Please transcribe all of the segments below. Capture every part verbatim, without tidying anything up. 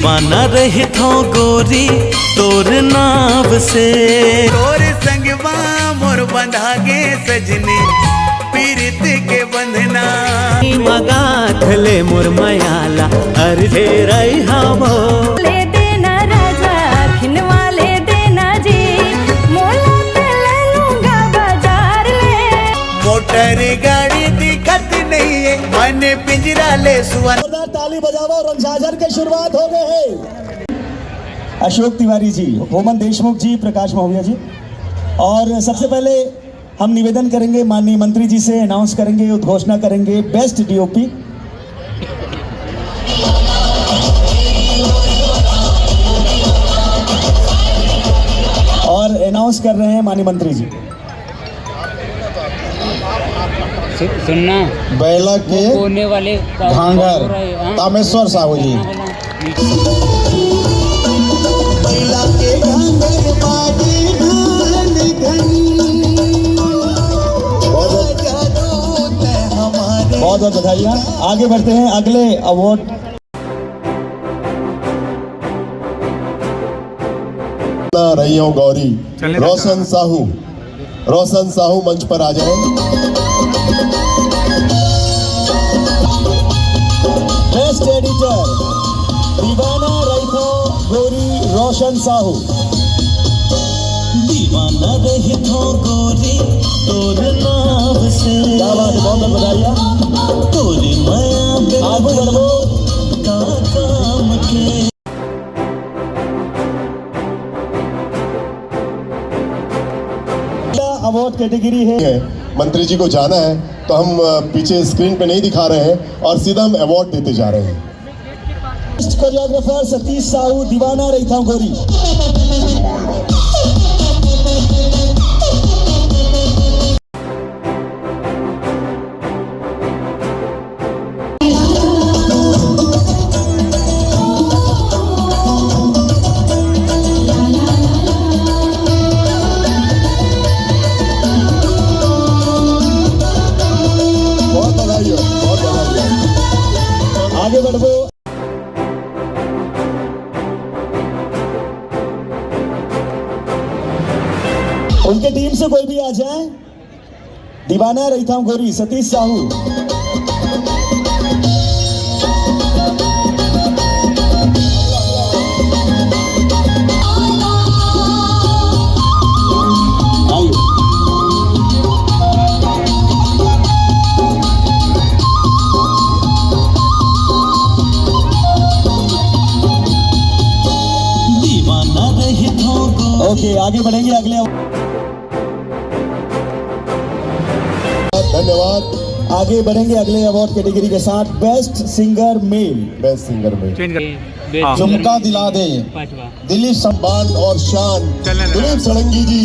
माना रहिथों गोरी तोर नाव से। तोर संगवा मोर बंधा गे सजनी, पीरित के बंधना। मगाथ ले मोर मयाला, अरे रही हवो। ले देना राजा, खिनवा ले देना जी, मोला त ले लूंगा बाजार ले। मोटर गाड़ी दिखत नहीं है, मन पिंजरा ले सुअन। जोरदार ताली बजाओ और झाझर के शुरुआत हो गए हैं। अशोक तिवारी जी, होमन देशमुख जी, प्रकाश मौर्य जी, और सबसे पहले हम निवेदन करेंगे, माननीय मंत्री जी से अनाउंस करेंगे, उद्घोषणा करेंगे बेस्ट डीओपी। और अनाउंस कर रहे हैं माननीय मंत्री जी। सु-, सुनना। बैला के वो कोने वाले का घांघर, हो रहा है, हाँ? तामेश्वर साहू जी। बैला के घांघर बाजे घन घन। बहुत, बहुत बहुत बधाइयाँ। आगे बढ़ते हैं अगले अवार्ड। रही हूँ गौरी, रोशन साहू। रोशन साहू मंच पर आ जाए। बेस्ट एडिटर दीवाना रहिथो गोरी, रोशन साहू। दीवाना रहिथो गोरी तोर नाव से। क्या बात है, बहुत बहुत बधाइयाँ। तोरे माया बिन आगू बढ़ो। का काम के। अवार्ड कैटेगरी है। मंत्री जी को जाना है, तो हम, अ, पीछे स्क्रीन पे नहीं दिखा रहे हैं और सीधा हम अवार्ड देते जा रहे हैं। कोरियोग्राफर सतीश साहू, दीवाना रहिथो गोरी। बहुत बधाई हो, बहुत बधाई हो। आगे बढ़ो। उनके टीम से कोई भी आ जाए। दीवाना रहिथो गोरी, सतीश साहू। ओके, आगे बढ़ेंगे अगले। धन्यवाद। आगे बढ़ेंगे अगले अवार्ड कैटेगरी के साथ, best singer male. Best singer male. Change कर। बेस्ट हाँ। सिंगर झुमका मेल। दिला दे। पांचवा। दिलीप सम्मान और शान। चलने दे। दिलीप सड़ंगी जी,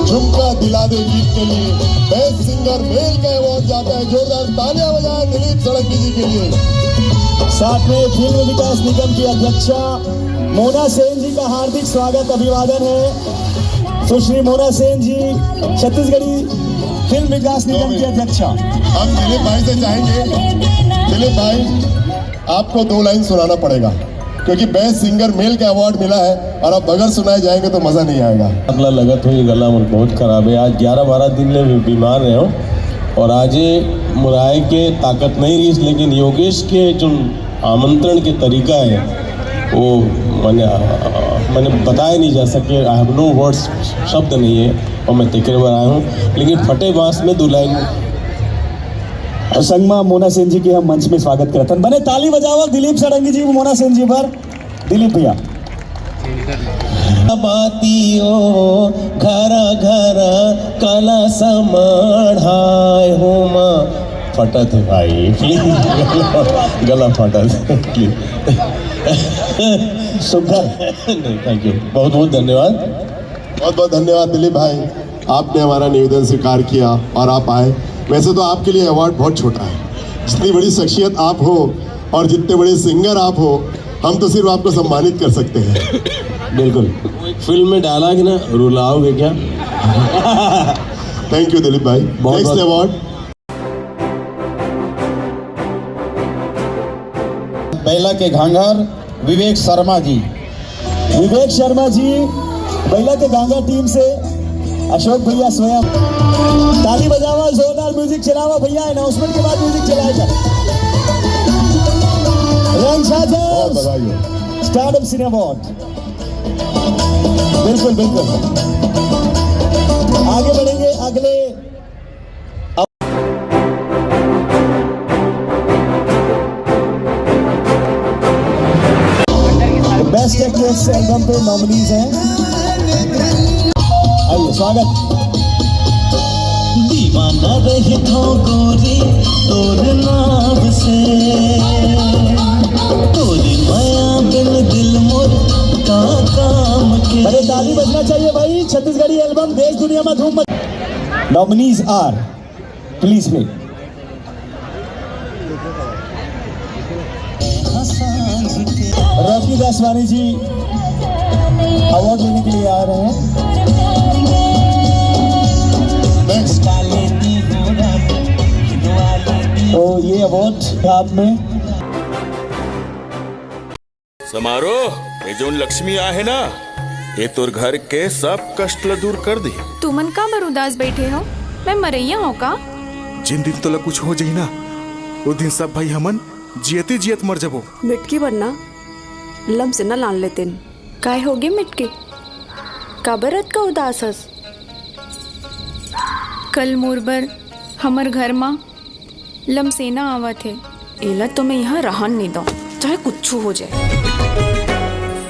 झुमका दिला दे गीत के लिए बेस्ट सिंगर मेल का अवार्ड जाता है। जोरदार तालियां बजाएं दिलीप सड़ंगी जी के लिए। साथ में फिल्म विकास निगम की अध्यक्षा मोना सेन जी का हार्दिक स्वागत, अभिवादन है। सुश्री मोना सेन जी, छत्तीसगढ़ी फिल्म विकास निगम की अध्यक्षा। हम दिलीप भाई से चाहेंगे, दिलीप भाई, आपको दो लाइन सुनाना पड़ेगा, क्योंकि बेस्ट सिंगर मेल का अवार्ड मिला है और आप बगैर सुनाए जाएंगे तो मजा नहीं आएगा। अगला लगत हुई गला मोर बहुत खराब है, आज ग्यारह बारह दिन ले मैं बीमार रहे हूँ और आज ये मुराए के ताकत नहीं रही, लेकिन योगेश के जो आमंत्रण के तरीका है वो मैंने, मैंने बताए नहीं जा सके। I have no words, शब्द नहीं है और मैं तेकरे बर आया हूँ, लेकिन फटे बांस में दो लाइन। और संगमा मोना सेन जी के हम मंच में स्वागत करत हन। बने ताली बजाओ दिलीप सड़ंगी जी, मोना सेन जी पर। दिलीप भैया। बातियो घर घर कला समाढ़ाए हो माँ। फटत है भाई, प्लीज। गला फटत, प्लीज। सुंदर। नहीं, थैंक यू, बहुत बहुत धन्यवाद। बहुत बहुत धन्यवाद दिलीप भाई, आपने हमारा निवेदन स्वीकार किया और आप आए। वैसे तो आपके लिए अवार्ड बहुत छोटा है, जितनी बड़ी शख्सियत आप हो और जितने बड़े सिंगर आप हो, हम तो सिर्फ आपको सम्मानित कर सकते हैं। बिल्कुल। वो एक फिल्म में डायलॉग है ना, रुलाओगे क्या? थैंक यू दिलीप भाई। बहुत नेक्स्ट बहुत अवार्ड। बैला के घांघर विवेक शर्मा जी। विवेक शर्मा जी, बइला के घांगर टीम से अशोक भैया स्वयं। ताली बजावा, जोरदार म्यूजिक चलावा भैया, अनाउंसमेंट के बाद म्यूजिक चलाया जाए। रंग बहुत बधाई हो। स्टार्टअप सिने अवार्ड। बिल्कुल, बिल्कुल। आगे बढ़ेंगे अगले। बेस्ट एक्ट्रेस एल्बम पे नॉमिनीज हैं। आइए, स्वागत। दीवाना रहिथो गोरी तोर नाम से, तोरी माया बिन दिल मोर का काम के। अरे, ताली बजना चाहिए भाई, छत्तीसगढ़ी एल्बम देश दुनिया में धूम मच-, nominees are, please wait. Rocky Daswani ji award लेने के लिए आ रहे हैं। नेक्स्ट। तो ये अवार्ड आप में। समारोह, ये जोन लक्ष्मी आहे ना, ये तोर घर के सब कष्ट ल दूर कर दी। तुमन काबर उदास बैठे हो? मैं मरैया हूँ का? जिन दिन तोला कुछ हो जाही ना, वो दिन सब भाई हमन जियते जियत मर जबो। मिटकी बन्ना, लम से न लान लेतेन। काय होगे मिटकी? काबर अतका उदास हस? कल मोर बर हमर घर म लमसेना आवत हे। एला तो मैं यहाँ रहन नहीं दऊं, चाहे कुछ हो जाए।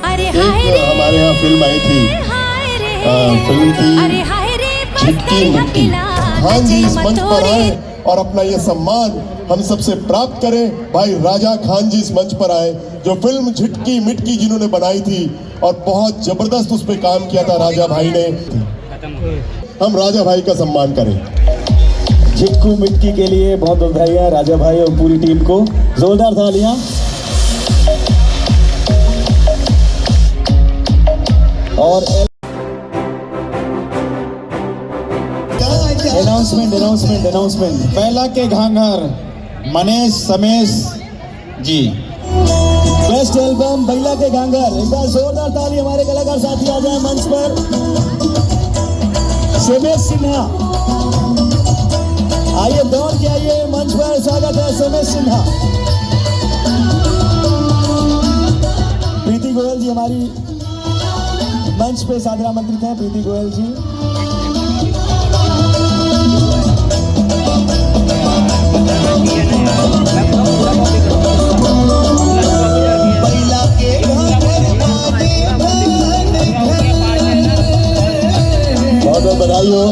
अरे एक हाय रे, हमारे यहाँ फिल्म आई थी, हाय रे, अ, फिल्म थी अरे हाय रे, झिटकी मिटकी। खान जी इस मंच पर आए और अपना ये सम्मान हम सबसे प्राप्त करें। भाई राजा खान जी इस मंच पर आए, जो फिल्म झिटकी मिटकी जिन्होंने बनाई थी और बहुत जबरदस्त उस पे काम किया था राजा भाई ने। हम राजा भाई का सम्मान करें। झिटकू मिटकी के लिए बहुत बहुत बधाइयाँ राजा भाई और पूरी टीम को, जोरदार तालियां। और अनाउंसमेंट, अनाउंसमेंट, अनाउंसमेंट। बइला के घांगर, मनेश समेश जी। बेस्ट एल्बम बइला के घांगर। एक बार जोरदार ताली, हमारे कलाकार साथी आ जाए मंच पर। सुमेश सिन्हा, आइए, दौड़ के आइए मंच पर, स्वागत है सुमेश सिन्हा। प्रीति गोयल जी हमारी मंच पे सादर आमंत्रित हैं, प्रीति गोयल जी। बहुत बहुत बधाई हो।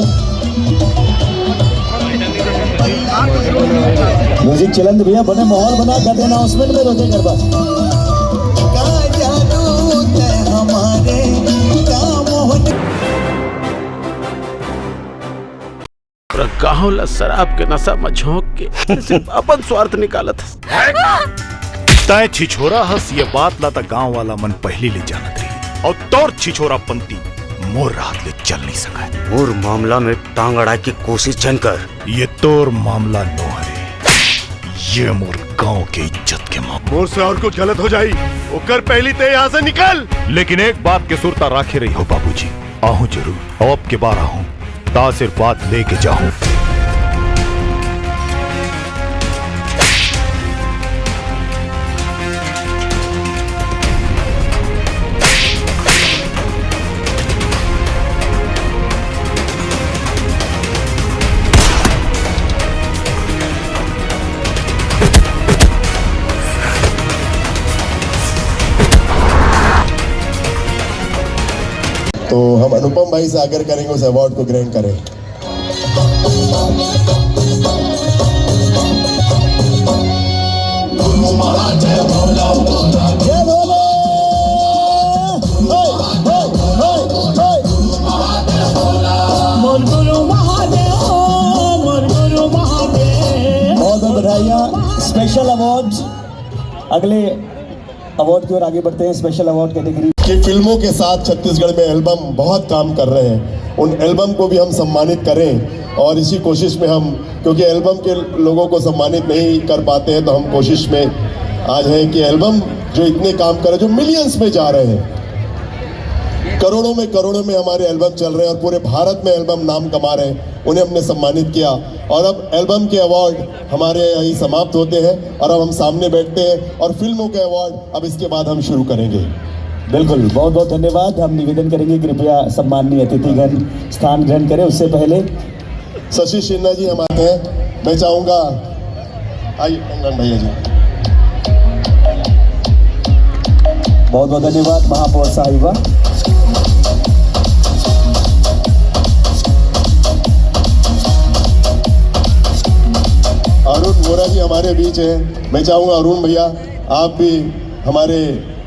म्यूजिक चलन दे भैया, बने माहौल बना कर देना, अनाउंसमेंट में रोके कर बस। पूरा गांव ला शराब के नशा में झोंक के सिर्फ अपन स्वार्थ निकालत हस। तैं छिछोरा हस, ये बात ला त गांव वाला मन पहली ले जानत रही, और तोर छिछोरापंती मोर राहत ले चल नहीं सकय। मोर मामला में टांग अड़ाए के कोशिश झन कर। ये तोर मामला नो हरे, ये मोर गांव के इज्जत के मामला। मोर से और कुछ गलत हो जाई, ओकर पहली तैं यहाँ से निकल। लेकिन एक बात के सुरता राखे रही हो बाबूजी, आहूं जरूर। अउ अब के बार आहूं, त आशीर्वाद लेके जाहूं। तो हम अनुपम भाई से आग्रह करेंगे उस अवार्ड को ग्रहण करें। जय भोले। हे, हे, हे, हे। मोर गुरु महादेव, मोर गुरु महादेव। बहुत बहुत बधाइयाँ। स्पेशल अवार्ड, अगले अवार्ड की ओर आगे बढ़ते हैं, स्पेशल अवार्ड कैटेगरी। कि फिल्मों के साथ छत्तीसगढ़ में एल्बम बहुत काम कर रहे हैं, उन एल्बम को भी हम सम्मानित करें। और इसी कोशिश में हम, क्योंकि एल्बम के लोगों को सम्मानित नहीं कर पाते हैं, तो हम कोशिश में आज है कि एल्बम जो इतने काम कर रहे, जो मिलियंस में जा रहे हैं, करोड़ों में, करोड़ों में हमारे एल्बम चल रहे हैं और पूरे भारत में एल्बम नाम कमा रहे हैं, उन्हें हमने सम्मानित किया। और अब एल्बम के अवार्ड हमारे यहीं समाप्त होते हैं और अब हम सामने बैठते हैं और फिल्मों के अवार्ड अब इसके बाद हम शुरू करेंगे। बिल्कुल, बहुत बहुत धन्यवाद। हम निवेदन करेंगे, कृपया सम्माननीय अतिथिगण स्थान ग्रहण करें। उससे पहले शशि सिन्हा जी हमारे हैं, मैं चाहूँगा, आइए, पंगन भैया जी। बहुत बहुत धन्यवाद महापौर साहिबा। अरुण वोरा जी हमारे बीच हैं, मैं चाहूँगा अरुण भैया, आप भी हमारे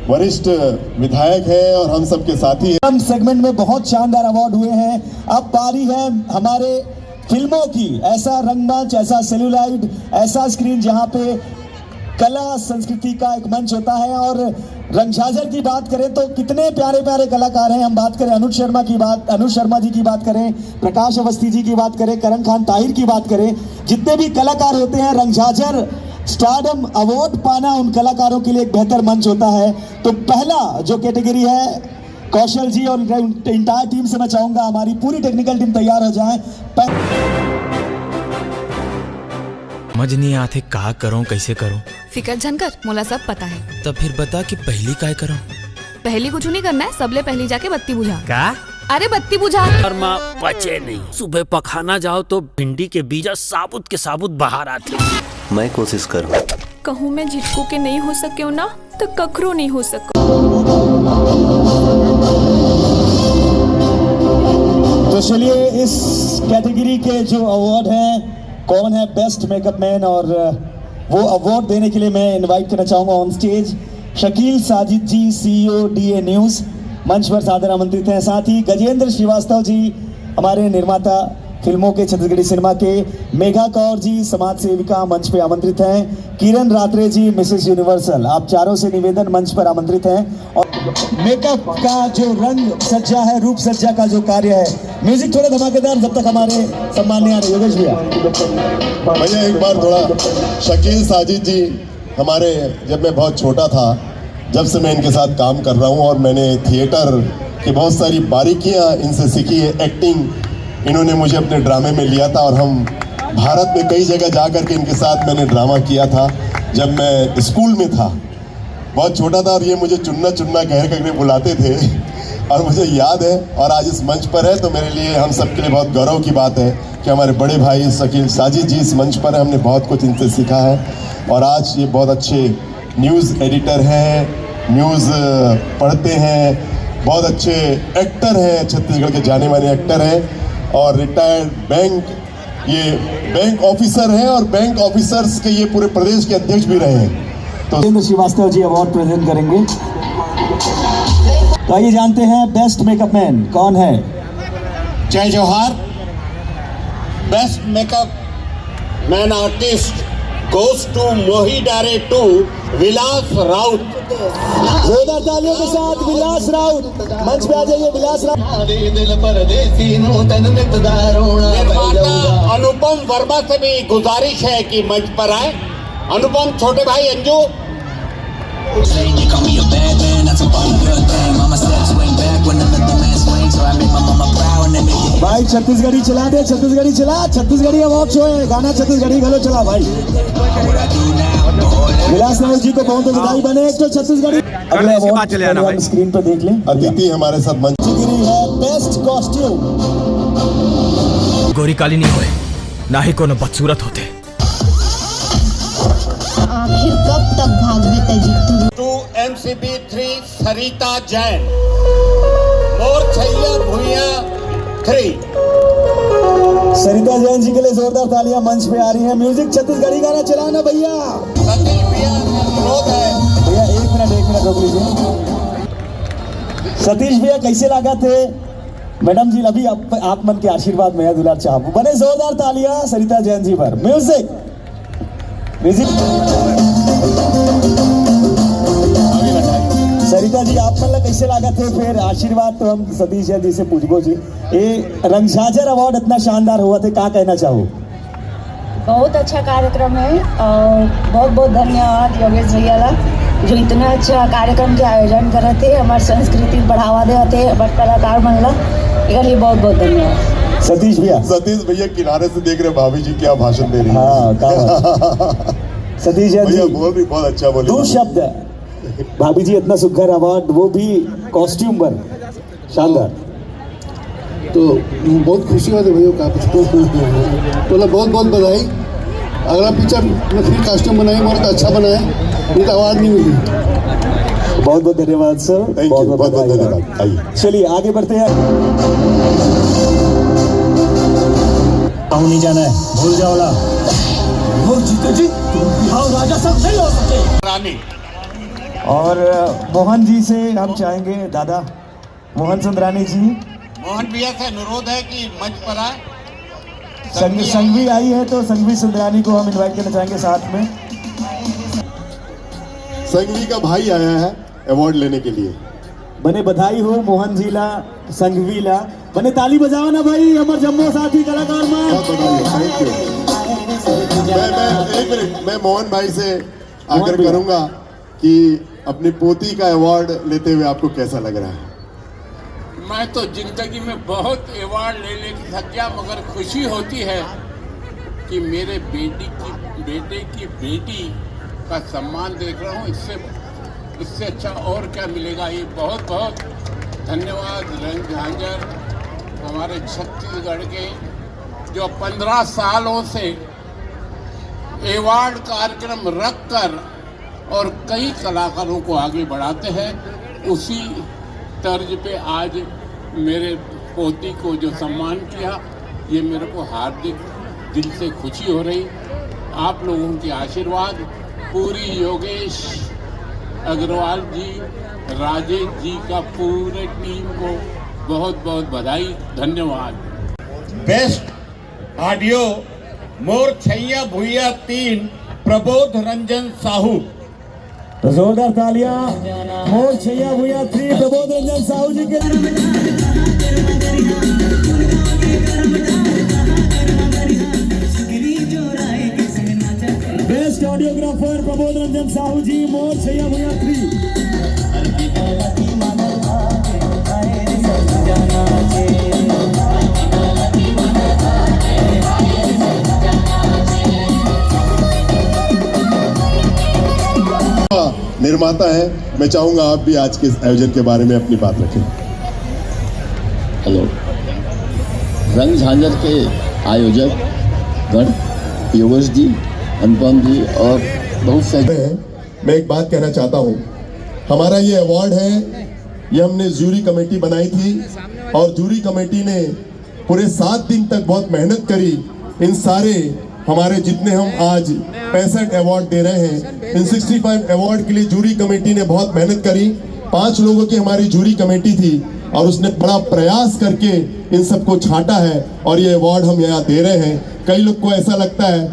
वरिष्ठ विधायक हैं और हम सबके साथी हैं। हम सेगमेंट में बहुत शानदार अवार्ड हुए हैं। अब पारी है हमारे फिल्मों की। ऐसा रंगमंच, ऐसा सेल्यूलाइट, ऐसा स्क्रीन जहाँ पे कला संस्कृति का एक मंच होता है। और रंगझाझर की बात करें तो कितने प्यारे प्यारे कलाकार हैं। हम बात करें अनुज शर्मा की बात, अनुज शर्मा जी की बात करें, प्रकाश अवस्थी जी की बात करें, करण खान ताहिर की बात करें, जितने भी कलाकार होते हैं, रंगझाझर स्टारडम अवार्ड पाना उन कलाकारों के लिए एक बेहतर मंच होता है। तो पहला जो कैटेगरी है, कौशल जी और इंटायर टीम से मैं चाहूंगा हमारी पूरी टेक्निकल टीम तैयार हो जाए। पह- समझ नहीं आते का करूं, कैसे करूं। फिकर झन कर, मोला सब पता है। तब फिर बता कि पहली काय करूं। पहली कुछ नहीं करना है, सबले पहली जाके बत्ती बुझा। का? अरे बत्ती बुझा। और माँ बचे नहीं, सुबह पखाना जाओ तो भिंडी के बीजा साबुत के साबुत बाहर आते। मैं कोशिश करूँ। कहूँ मैं झिटकू के नहीं हो सके ना, तो कखरो नहीं हो सको। तो चलिए, इस कैटेगरी के जो अवार्ड हैं, कौन है बेस्ट मेकअप मैन, और वो अवार्ड देने के लिए मैं इनवाइट करना चाहूँगा on stage Shakeel Sajid ji, CEO DA news, मंच पर सादर आमंत्रित हैं। साथ ही गजेंद्र श्रीवास्तव जी, हमारे निर्माता फिल्मों के, छत्तीसगढ़ी सिनेमा के, मेघा कौर जी, समाज सेविका, मंच पे आमंत्रित हैं। किरण रात्रे जी, मिसेस यूनिवर्सल, आप चारों से निवेदन, मंच पर आमंत्रित हैं। और मेकअप का जो रंग सज्जा है, रूप सज्जा का जो कार्य है, म्यूजिक थोड़ा धमाकेदार, जब तक हमारे सम्माननीय योगेश भैया। भैया, एक बार थोड़ा शकील साजिद जी हमारे, जब मैं बहुत छोटा था, जब से मैं इनके साथ काम कर रहा हूँ और मैंने थिएटर की बहुत सारी बारीकियाँ इनसे सीखी है। एक्टिंग इन्होंने मुझे अपने ड्रामे में लिया था और हम भारत में कई जगह जा करके इनके साथ मैंने ड्रामा किया था। जब मैं स्कूल में था, बहुत छोटा था, और ये मुझे चुन्ना चुन्ना कह करके बुलाते थे और मुझे याद है, और आज इस मंच पर है, तो मेरे लिए, हम सबके लिए बहुत गौरव की बात है कि हमारे बड़े भाई शकील साजिद जी इस मंच पर हैं। हमने बहुत कुछ इनसे सीखा है और आज ये बहुत अच्छे न्यूज़ एडिटर हैं, न्यूज़ पढ़ते हैं, बहुत अच्छे एक्टर हैं, छत्तीसगढ़ के जाने माने एक्टर हैं और रिटायर्ड बैंक, ये बैंक ऑफिसर हैं और बैंक ऑफिसर्स के ये पूरे प्रदेश के अध्यक्ष भी रहे हैं। तो राजेंद्र श्रीवास्तव जी अवार्ड प्रेजेंट करेंगे। तो आइए जानते हैं बेस्ट मेकअप मैन कौन है। जय जोहार। Best makeup man artist goes to मोही डारे टू विलास राउत। जोरदार तालियों के साथ विलास राउत मंच पे आ जाइए। विलास राउत। निर्माता अनुपम वर्मा से भी गुजारिश है कि मंच पर आए। अनुपम, छोटे भाई अंजू। भाई छत्तीसगढ़ी चला दे, छत्तीसगढ़ी चला, छत्तीसगढ़ी अवार्ड शो है, गाना छत्तीसगढ़ी घलो चला भाई। विलास राउत जी को बहुत बधाई बने एक तो छत्तीसगढ़ी। अगले अवार्ड चले आना भाई। स्क्रीन पर देख लें। अदिति हमारे साथ मंच गिरी है बेस्ट कॉस्ट्यूम। गोरी काली नहीं होए, ना ही कोनो बदसूरत होते। आखिर कब तक भागबे तै जित्तू? टू एमसीबी थ्री सरिता जैन, मोर छैया भुइया थ्री। सरिता जैन जी के लिए जोरदार तालियां मंच पे आ रही हैं। म्यूजिक छत्तीसगढ़ी गाना चलाना भैया। सतीश भैया से अनुरोध है। भैया एक मिनट, एक मिनट रोक लीजिए। सतीश भैया कैसे लागथे? मैडम जी अभी आप, आप मन के आशीर्वाद में दुलार चाहब। बने जोरदार तालियां सरिता जैन जी पर। म्यूजिक म्यूजिक सरिता जी आप मन ला कैसे लागथे? फिर आशीर्वाद तो हम सतीश जैन जी से पूछबो जी। ए रंगझाझर अवार्ड इतना शानदार होवथे, का कहना चाहू? बहुत अच्छा कार्यक्रम है और बहुत बहुत धन्यवाद योगेश भैया ला, जो इतना अच्छा कार्यक्रम के आयोजन करत हे, हमार संस्कृति बढ़ावा देवत हे, हमार कलाकार मन ला, एकर लिए बहुत बहुत धन्यवाद। सतीश भैया। सतीश भैया किनारे से देख रहे, भाभी जी क्या भाषण दे रही है। हाँ, क्या बात। सतीश जी, भैया बोल रही, बहुत अच्छा बोली। दो शब्द, भाभी जी इतना सुघर अवार्ड, वो भी कॉस्ट्यूम पर, शानदार। तो बहुत खुशी होती भैया का। बोला बहुत बहुत बधाई। अगला पिक्चर में फिर कॉस्ट्यूम बनाए, हमारा तो अच्छा बनाए, नहीं तो अवार्ड नहीं मिली। बहुत बहुत धन्यवाद सर। Thank you, बहुत बहुत धन्यवाद। आइए। चलिए आगे बढ़ते हैं। नहीं जाना है, भूल जाओ ना। वो जीते जी, तुम बिहार राजा सब नहीं हो सके। रानी। और मोहन जी से हम चाहेंगे, दादा मोहन सुंदरानी जी। मोहन भैया से अनुरोध है कि मंच पर आए। संग, संघवी आई है तो संघवी सुंदरानी को हम इनवाइट करना चाहेंगे साथ में। संघवी का भाई आया है अवार्ड लेने के लिए। बने बधाई हो मोहन जी ला, संघवी ला। बने ताली बजाओ ना भाई, हमारे जम्मो साथी कलाकार मन। बहुत बधाई हो, thank you। मैं मैं एक मिनट, मैं मोहन भाई से आग्रह भैया। करूंगा कि अपनी पोती का अवार्ड लेते हुए आपको कैसा लग रहा है? मैं तो जिंदगी में बहुत अवार्ड ले लेके थक गया, मगर खुशी होती है कि मेरे बेटी की, बेटे की बेटी का सम्मान देख रहा हूँ। इससे, इससे अच्छा और क्या मिलेगा? ये बहुत बहुत धन्यवाद रंग झांझर, हमारे छत्तीसगढ़ के, जो पंद्रह सालों से अवार्ड कार्यक्रम रखकर और कई कलाकारों को आगे बढ़ाते हैं। उसी तर्ज पे आज मेरे पोती को जो सम्मान किया, ये मेरे को हार्दिक दिल से खुशी हो रही। आप लोगों के आशीर्वाद, पूरी योगेश अग्रवाल जी, राजेश जी का पूरे टीम को बहुत बहुत बधाई, धन्यवाद। बेस्ट ऑडियो मोर छैया भुइया तीन, प्रबोध रंजन साहू। तो जोरदार तालियां मोर छैया भुइया थ्री प्रबोध रंजन साहू जी के। बेस्ट ऑडियोग्राफर प्रबोध रंजन साहू जी, मोर छैया भुइया थ्री। निर्माता है, मैं चाहूंगा आप भी आज के इस आयोजन के बारे में अपनी बात रखें। हेलो, रंग झांझर के आयोजक गण, योगेश जी, अनुपम जी और बहुत से हैं। मैं एक बात कहना चाहता हूँ, हमारा ये अवार्ड है, ये हमने जूरी कमेटी बनाई थी और जूरी कमेटी ने पूरे सात दिन तक बहुत मेहनत करी। इन सारे हमारे जितने हम आज पैंसठ अवार्ड दे रहे हैं, इन सिक्सटी फाइव अवार्ड के लिए जूरी कमेटी ने बहुत मेहनत करी। पांच लोगों की हमारी जूरी कमेटी थी और उसने बड़ा प्रयास करके इन सबको छांटा है और ये अवार्ड हम यहाँ दे रहे हैं। कई लोग को ऐसा लगता है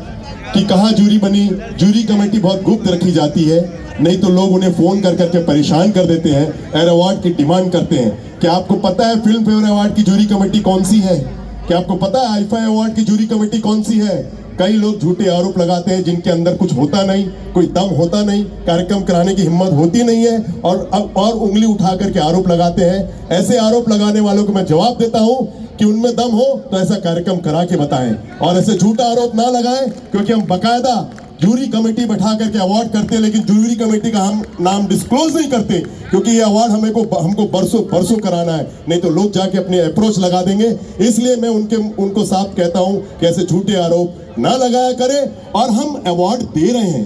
कि कहाँ जूरी बनी, जूरी कमेटी बहुत गुप्त रखी जाती है, नहीं तो लोग उन्हें फोन कर करके परेशान कर देते हैं और अवार्ड की डिमांड करते हैं। क्या आपको पता है फिल्म फेयर अवार्ड की जूरी कमेटी कौन सी है? क्या आपको पता है आईफा अवार्ड की जूरी कमेटी कौन सी है? कई लोग झूठे आरोप लगाते हैं जिनके अंदर कुछ होता नहीं, कोई दम होता नहीं, कार्यक्रम कराने की हिम्मत होती नहीं है और और उंगली उठा करके आरोप लगाते हैं। ऐसे आरोप लगाने वालों को मैं जवाब देता हूं कि उनमें दम हो तो ऐसा कार्यक्रम करा के बताएं और ऐसे झूठा आरोप ना लगाएं, क्योंकि हम बाकायदा जूरी कमेटी बैठा करके अवार्ड करते हैं, लेकिन जूरी कमेटी का हम नाम डिस्क्लोज नहीं करते, क्योंकि ये अवार्ड हमें को हमको बरसों बरसों कराना है, नहीं तो लोग जाके अपने अप्रोच लगा देंगे। इसलिए मैं उनके उनको साफ कहता हूं कि ऐसे झूठे आरोप ना लगाया करें और हम अवार्ड दे रहे हैं,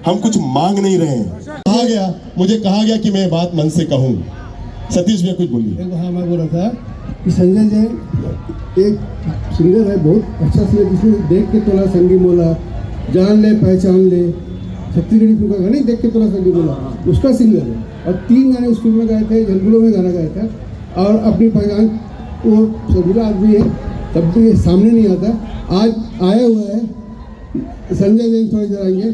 हम कुछ मांग नहीं रहे हैं। कहा गया, मुझे कहा गया कि मैं बात मन से कहूं। सतीश भैया कुछ बोलिए। एक हाँ मैं बोल रहा था कि संजय जैन एक सिंगर है, बहुत अच्छा सिंगर, जिसने देख के तोला संगी मोला, जान ले पहचान ले, छत्तीसगढ़ी फिल्म का गाना ही देख के तोला संगी मोला, उसका सिंगर है। और तीन गाने उस फिल्म में गाए थे, झलगुलो में गाना गाया था और अपनी पहचान वो सबूरा आदमी है, तब भी ये सामने नहीं आता। आज आया हुआ है संजय जैन, थोड़ी देर आएंगे।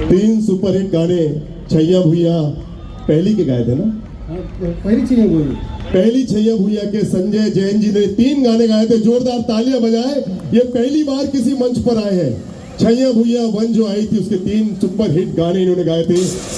तीन सुपरहिट गाने छैया भुइया पहली के गाए थे ना, पहली छैया भुइया के संजय जैन जी ने तीन गाने गाए थे, जोरदार तालियां बजाए। ये पहली बार किसी मंच पर आए हैं। छैया भुइया वन जो आई थी, उसके तीन सुपरहिट गाने इन्होंने गाए थे।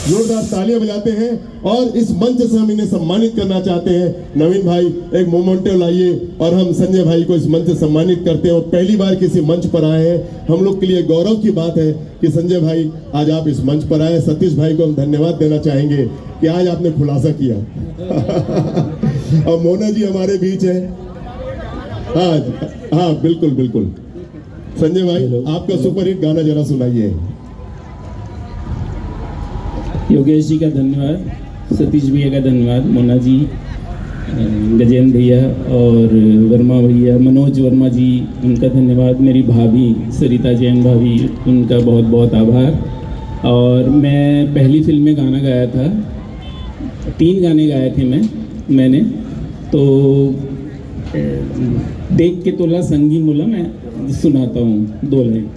जोरदार तालियां बजाते हैं और इस मंच से हम इन्हें सम्मानित करना चाहते हैं। नवीन भाई, एक मोमेंटो लाइए और हम संजय भाई को इस मंच से सम्मानित करते हैं। और पहली बार किसी मंच पर आए हैं, हम लोग के लिए गौरव की बात है कि संजय भाई आज आप इस मंच पर आए। सतीश भाई को हम धन्यवाद देना चाहेंगे कि आज आपने खुलासा किया। और मोना जी हमारे बीच है। हाँ, हाँ, बिल्कुल, बिल्कुल। संजय भाई, आपका सुपरहिट गाना जरा सुनाइए। योगेश जी का धन्यवाद, सतीश भैया का धन्यवाद, मोना जी, अ, गजेंद्र भैया और वर्मा भैया, मनोज वर्मा जी, उनका धन्यवाद। मेरी भाभी सरिता जैन भाभी, उनका बहुत बहुत आभार। और मैं पहली फिल्म में गाना गाया था, तीन गाने गाए थे मैं मैंने तो अ, देख के तोला संगी मोला, मैं सुनाता हूँ दो लाइन।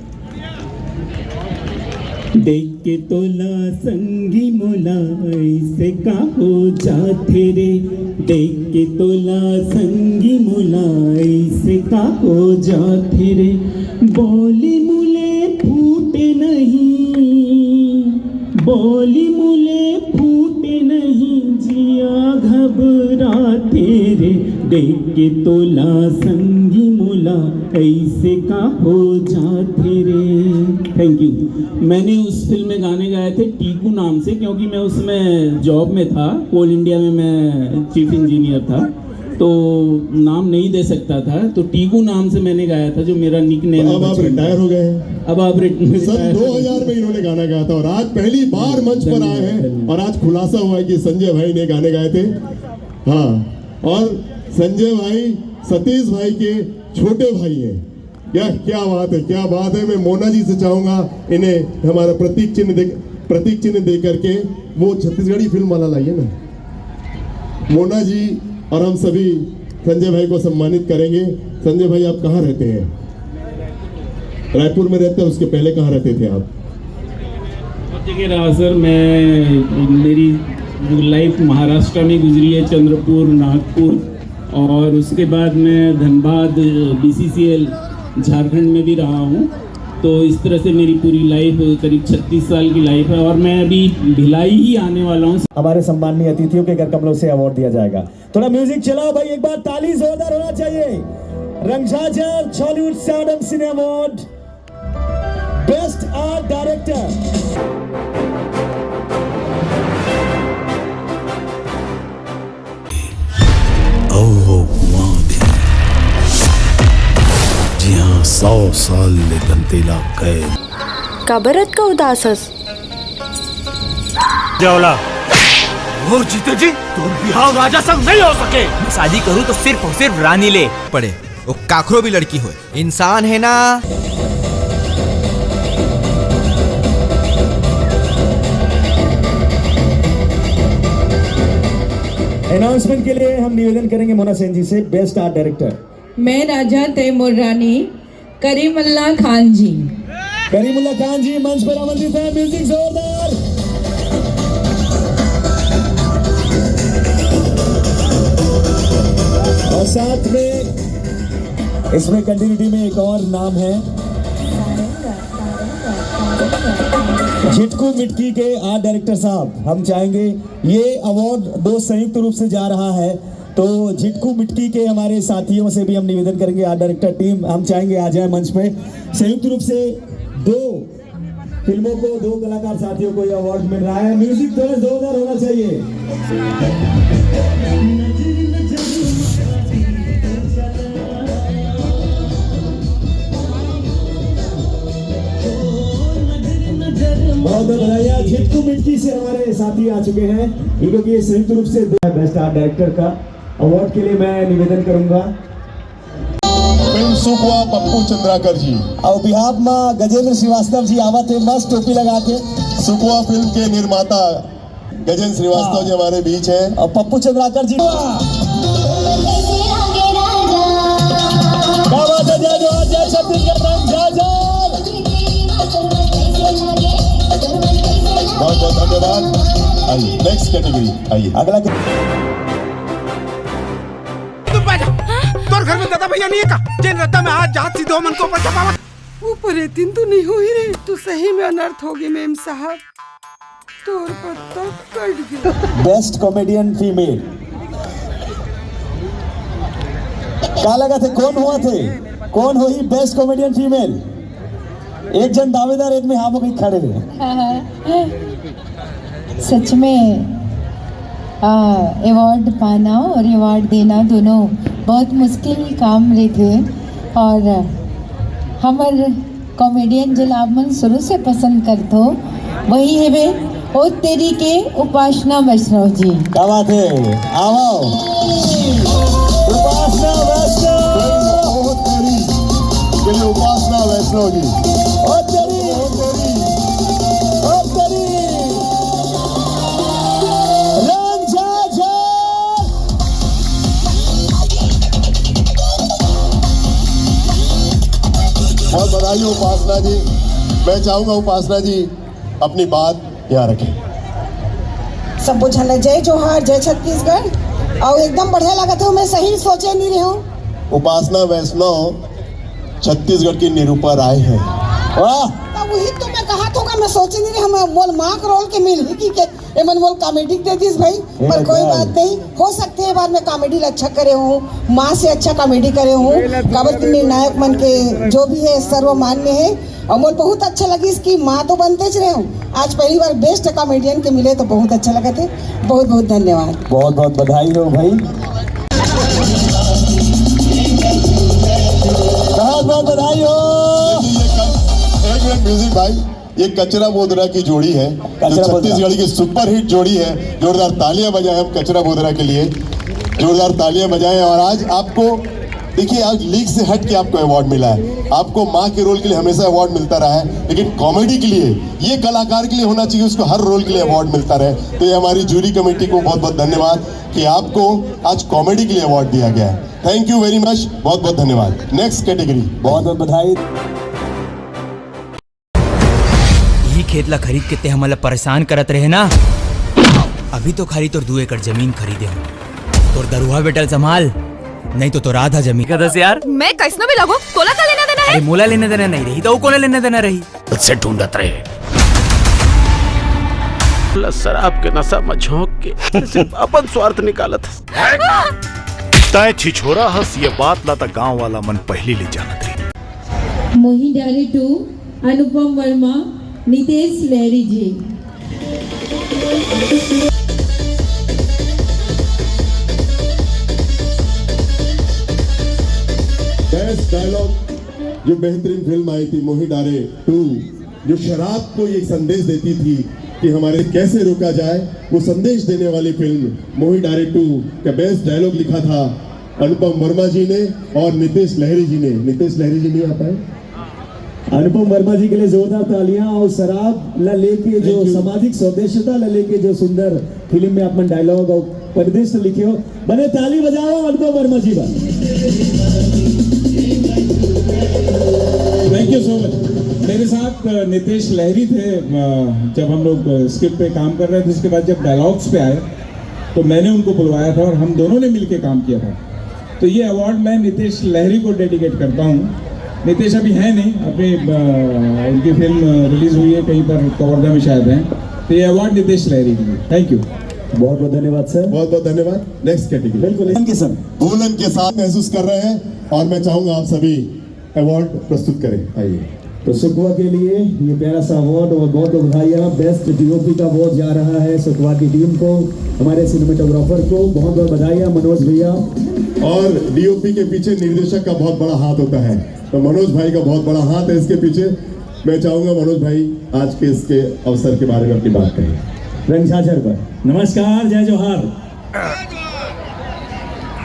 देख के तोला संगी मोला, ऐसे का हो जाथे रे। देख के तोला संगी मोला, ऐसे का हो जाथे रे। बोली मुले फूटे नहीं, बोली मुले फूटे नहीं, जिया घबराथे रे। देख के तोला संगी मोला, ऐसे का हो जाथे रे। Thank you. मैंने उस फिल्म में गाने गाए थे टीकू नाम से, क्योंकि मैं उसमें जॉब में था, कोल इंडिया में मैं चीफ इंजीनियर था, तो नाम नहीं दे सकता था। तो टीकू नाम से मैंने गाया था, जो मेरा निक नेम। अब आप रिटायर हो गए हैं। अब आप रिट- सन दो हज़ार में इन्होंने गाना गाया था और आज पहली बार मंच पर आए हैं और आज खुलासा हुआ है कि संजय भाई ने गाने गाए थे। हाँ, और संजय भाई सतीश भाई के छोटे भाई हैं। क्या, क्या बात है, क्या बात है। मैं मोना जी से चाहूंगा, इन्हें हमारा प्रतीक चिन्ह दे, प्रतीक चिन्ह दे करके वो छत्तीसगढ़ी फिल्म वाला लाइए ना। मोना जी और हम सभी संजय भाई को सम्मानित करेंगे। संजय भाई, आप कहाँ रहते हैं? रायपुर में रहते हैं, उसके पहले कहाँ रहते थे आप? बहुत जगह रहा सर। मैं, मेरी लाइफ महाराष्ट्र में गुजरी है, चंद्रपुर, नागपुर, और उसके बाद मैं धनबाद, बीसीसीएल झारखंड में भी रहा हूँ। तो इस तरह से मेरी पूरी लाइफ, करीब छत्तीस साल की लाइफ है, और मैं अभी भिलाई ही आने वाला हूँ। हमारे सम्माननीय अतिथियों के कर कमलों से अवार्ड दिया जाएगा। थोड़ा म्यूजिक चलाओ भाई, एक बार ताली जोरदार होना चाहिए। रंगझाझर Chhollywood Stardom Cine Award, Best Art Director। अउ वो कुआं भी, जिहां सौ साल ले बनतेला कैद। काबर अतका उदास हस? जावला। वो जीते जी, तुम बिहाव राजा संग नहीं हो सके। मैं शादी करूँ तो सिर्फ और सिर्फ रानी ले। पड़े, वो काखरो भी लड़की होए, इंसान है ना। अनाउंसमेंट के लिए हम निवेदन करेंगे मोना सेन जी से, बेस्ट आर्ट डायरेक्टर। मैं राजा तय मोर रानी, करीमुल्ला खान जी। करीमुल्ला खान जी मंच पर आमंत्रित है, म्यूजिक जोरदार। और साथ में इसमें कंटिन्यूटी में एक और नाम है झिटकू मिटकी के आर्ट डायरेक्टर साहब। हम चाहेंगे ये अवार्ड दो संयुक्त रूप से जा रहा है, तो झिटकू मिटकी के हमारे साथियों से भी हम निवेदन करेंगे, आर्ट डायरेक्टर टीम, हम चाहेंगे आ जाए मंच पे। संयुक्त रूप से दो फिल्मों को, दो कलाकार साथियों को ये अवार्ड मिल रहा है। म्यूजिक थोड़ा जोरदार होना चाहिए। बहुत बहुत बधाई। झिटकू मिटकी से हमारे साथी आ चुके हैं, इनको की संयुक्त रूप से बेस्ट आर्ट डायरेक्टर का अवार्ड के लिए मैं निवेदन करूंगा। फिल्म सुकवा पप्पू चंद्राकर जी। और बिहाफ में गजेंद्र श्रीवास्तव जी आवत है, मस्त टोपी लगा के। सुकवा फिल्म के निर्माता गजेंद्र श्रीवास्तव जी हमारे बीच हैं। और पप्पू चंद्राकर जी। क्या बात है, जय जोहार, जय छत्तीसगढ़, जय जय। बहुत बहुत धन्यवाद। आइए नेक्स्ट कैटेगरी, आइए। अगला घर में दादा भैया नहीं है का? जेन रद्दा में हाथ जात सीधे मन के ऊपर चपावत। वो परेतिन तो नहीं हुई रे। तो सही में अनर्थ होगे मेम साहब। तोर पत्ता कट गया। Best comedian female. का लगथे, कोन होवथे? कोन होही बेस्ट कॉमेडियन फीमेल? एक झन दावेदार, एक में हाँ में कहीं खड़े हे। सच में अवार्ड पाना और अवार्ड देना दोनों बहुत मुश्किल काम रहिथे। और हमर कॉमेडियन जेला आप मन शुरू से पसंद करथो, वही हेवे ओ तेरी के उपासना वैष्णव जी। क्या बात है, आओ। उपासना वैष्णव। बहुत तेरी के लिए उपासना वैष्णव जी। ओ तेरी, ओ तेरी, ओ तेरी। रंग झाझर। बहुत बधाई हो उपासना जी। मैं चाहूंगा उपासना जी अपनी बात यहाँ रखें। सबो झन ला जय जोहार, जय छत्तीसगढ़। और एकदम बढ़िया लगथे, मैं सही सोचे नहीं रहे हूँ। उपासना वैष्णव छत्तीसगढ़ की निरूपा राय है। वाह। तो वही तो मैं कहा था, मैं सोचे नहीं रहे, हम मोल माँ के रोल के मिल ही की के, एमन मोल कॉमेडी दे दिस भाई। पर कोई बात नहीं, हो सकथे ये बार मैं कॉमेडी ला अच्छा करे हूँ, माँ से अच्छा कॉमेडी करे हूँ। काबर कि निर्णायक मन के जो भी है सर्वमान्य है। और मोर बहुत अच्छा लगिस कि माँ तो बनतेच रहे हूँ, आज पहली बार बेस्ट कॉमेडियन के मिले तो बहुत अच्छा लगथे। बहुत बहुत धन्यवाद। बहुत बहुत बधाई हो भाई, बहुत बहुत बधाई हो। ये कच-, एक मिनट म्यूजिक भाई, ये कचरा बोदरा की जोड़ी है, जो कचरा बोदरा। छत्तीसगढ़ की सुपरहिट जोड़ी है। जोरदार तालियां बजाएं हम कचरा बोदरा के लिए, जोरदार तालियां बजाएं। और आज आपको देखिए, आज लीग से हट के आपको अवार्ड मिला है। आपको माँ के रोल के लिए हमेशा अवार्ड मिलता रहा है, लेकिन कॉमेडी के लिए, ये कलाकार के लिए होना चाहिए, उसको हर रोल के लिए अवार्ड मिलता रहे। तो ये हमारी जूरी कमेटी को बहुत बहुत धन्यवाद कि आपको आज कॉमेडी के लिए अवार्ड दिया गया है। थैंक यू वेरी मच, बहुत बहुत धन्यवाद। Next category. बहुत बहुत बधाई। यही खेत ला खरीद के ते हमन ला परेशान करत रहे ना। अभी तो खाली तोर दू एकड़ जमीन खरीदे हूँ। तोर दरुहा बेटा ल संभाल, नहीं तो तोर आधा जमीन। कदस यार, मैं कैसनो भी लगो, तोला का लेना देना अरे है? मोला लेना देना नहीं रही तो कोन लेना देना रही? से ढूंढत रहे। शराब के नशा में झोंक के सिर्फ अपन स्वार्थ निकालत हस। तय छिछोरा हस, ये बात ला त गांव वाला मन पहली ले जानत रही। Mohi Dare two, Anupam Verma, Nitesh Lahari ji. Best dialogue, जो बेहतरीन फिल्म आई थी मोही डारे टू, जो शराब को ये संदेश देती थी कि हमारे कैसे रोका जाए, वो संदेश देने वाली फिल्म मोही डारे टू का बेस्ट डायलॉग लिखा था अनुपम वर्मा जी ने और नितेश लहरी जी ने। नितेश लहरी जी नहीं आ पाए। अनुपम वर्मा जी के लिए जोरदार तालियां। और शराब ला लेके जो सामाजिक सौदेश्यता ला लेके जो सुंदर फिल्म में अपन डायलॉग और परिदृश्य लिखे हो, बने ताली बजाओ अनुपम वर्मा जी बर। Thank you so much. मेरे साथ अ, नितेश लहरी थे, अ, जब हम लोग अ, स्क्रिप्ट पे काम कर रहे थे, उसके बाद जब डायलॉग्स पे आए तो मैंने उनको बुलवाया था और हम दोनों ने मिलके काम किया था। तो ये अवार्ड मैं नितेश लहरी को डेडिकेट करता हूँ। नितेश अभी है नहीं, अभी अ, उनकी फिल्म रिलीज हुई है कहीं पर, कवर्धा में शायद है। तो ये अवार्ड नितेश लहरी के लिए। Thank you. बहुत बहुत धन्यवाद सर। बहुत बहुत धन्यवाद। Next category. बिल्कुल। के सर भूलन के साथ महसूस कर रहे हैं और मैं चाहूंगा आप सभी अवार्ड प्रस्तुत करें। आइए। तो सुकवा के लिए ये प्यारा सा अवार्ड और बहुत बहुत बधाइयाँ। बेस्ट डीओपी का अवार्ड जा रहा है सुकवा की टीम को, हमारे सिनेमेटोग्राफर को बहुत बहुत बधाइयाँ मनोज भैया। और डीओपी के पीछे निर्देशक का बहुत बड़ा हाथ होता है, तो मनोज भाई का बहुत बड़ा हाथ है इसके पीछे। मैं चाहूंगा मनोज भाई आज के इसके अवसर के बारे में अपनी बात कहें। रंग झाझर पर। नमस्कार, जय जोहार।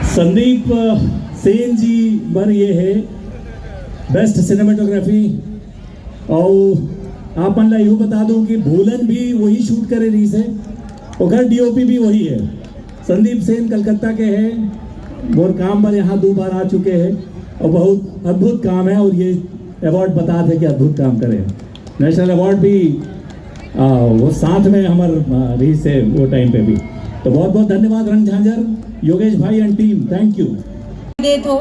संदीप अ, सेन जी बर ये है बेस्ट सिनेमेटोग्राफी। और आप मन ला यू बता दूं कि भूलन भी वही शूट करे रही से, ओकर डीओपी भी वही है। संदीप सेन कलकत्ता के हैं, मोर काम पर यहाँ दो बार आ चुके हैं और बहुत अद्भुत काम है और ये अवार्ड बता थे कि अद्भुत काम करे हैं। नेशनल अवार्ड भी आ, वो साथ में हमर आ, रही से वो टाइम पे भी। तो बहुत बहुत धन्यवाद रंग झांझर, योगेश भाई एंड टीम, थैंक यू। देत हो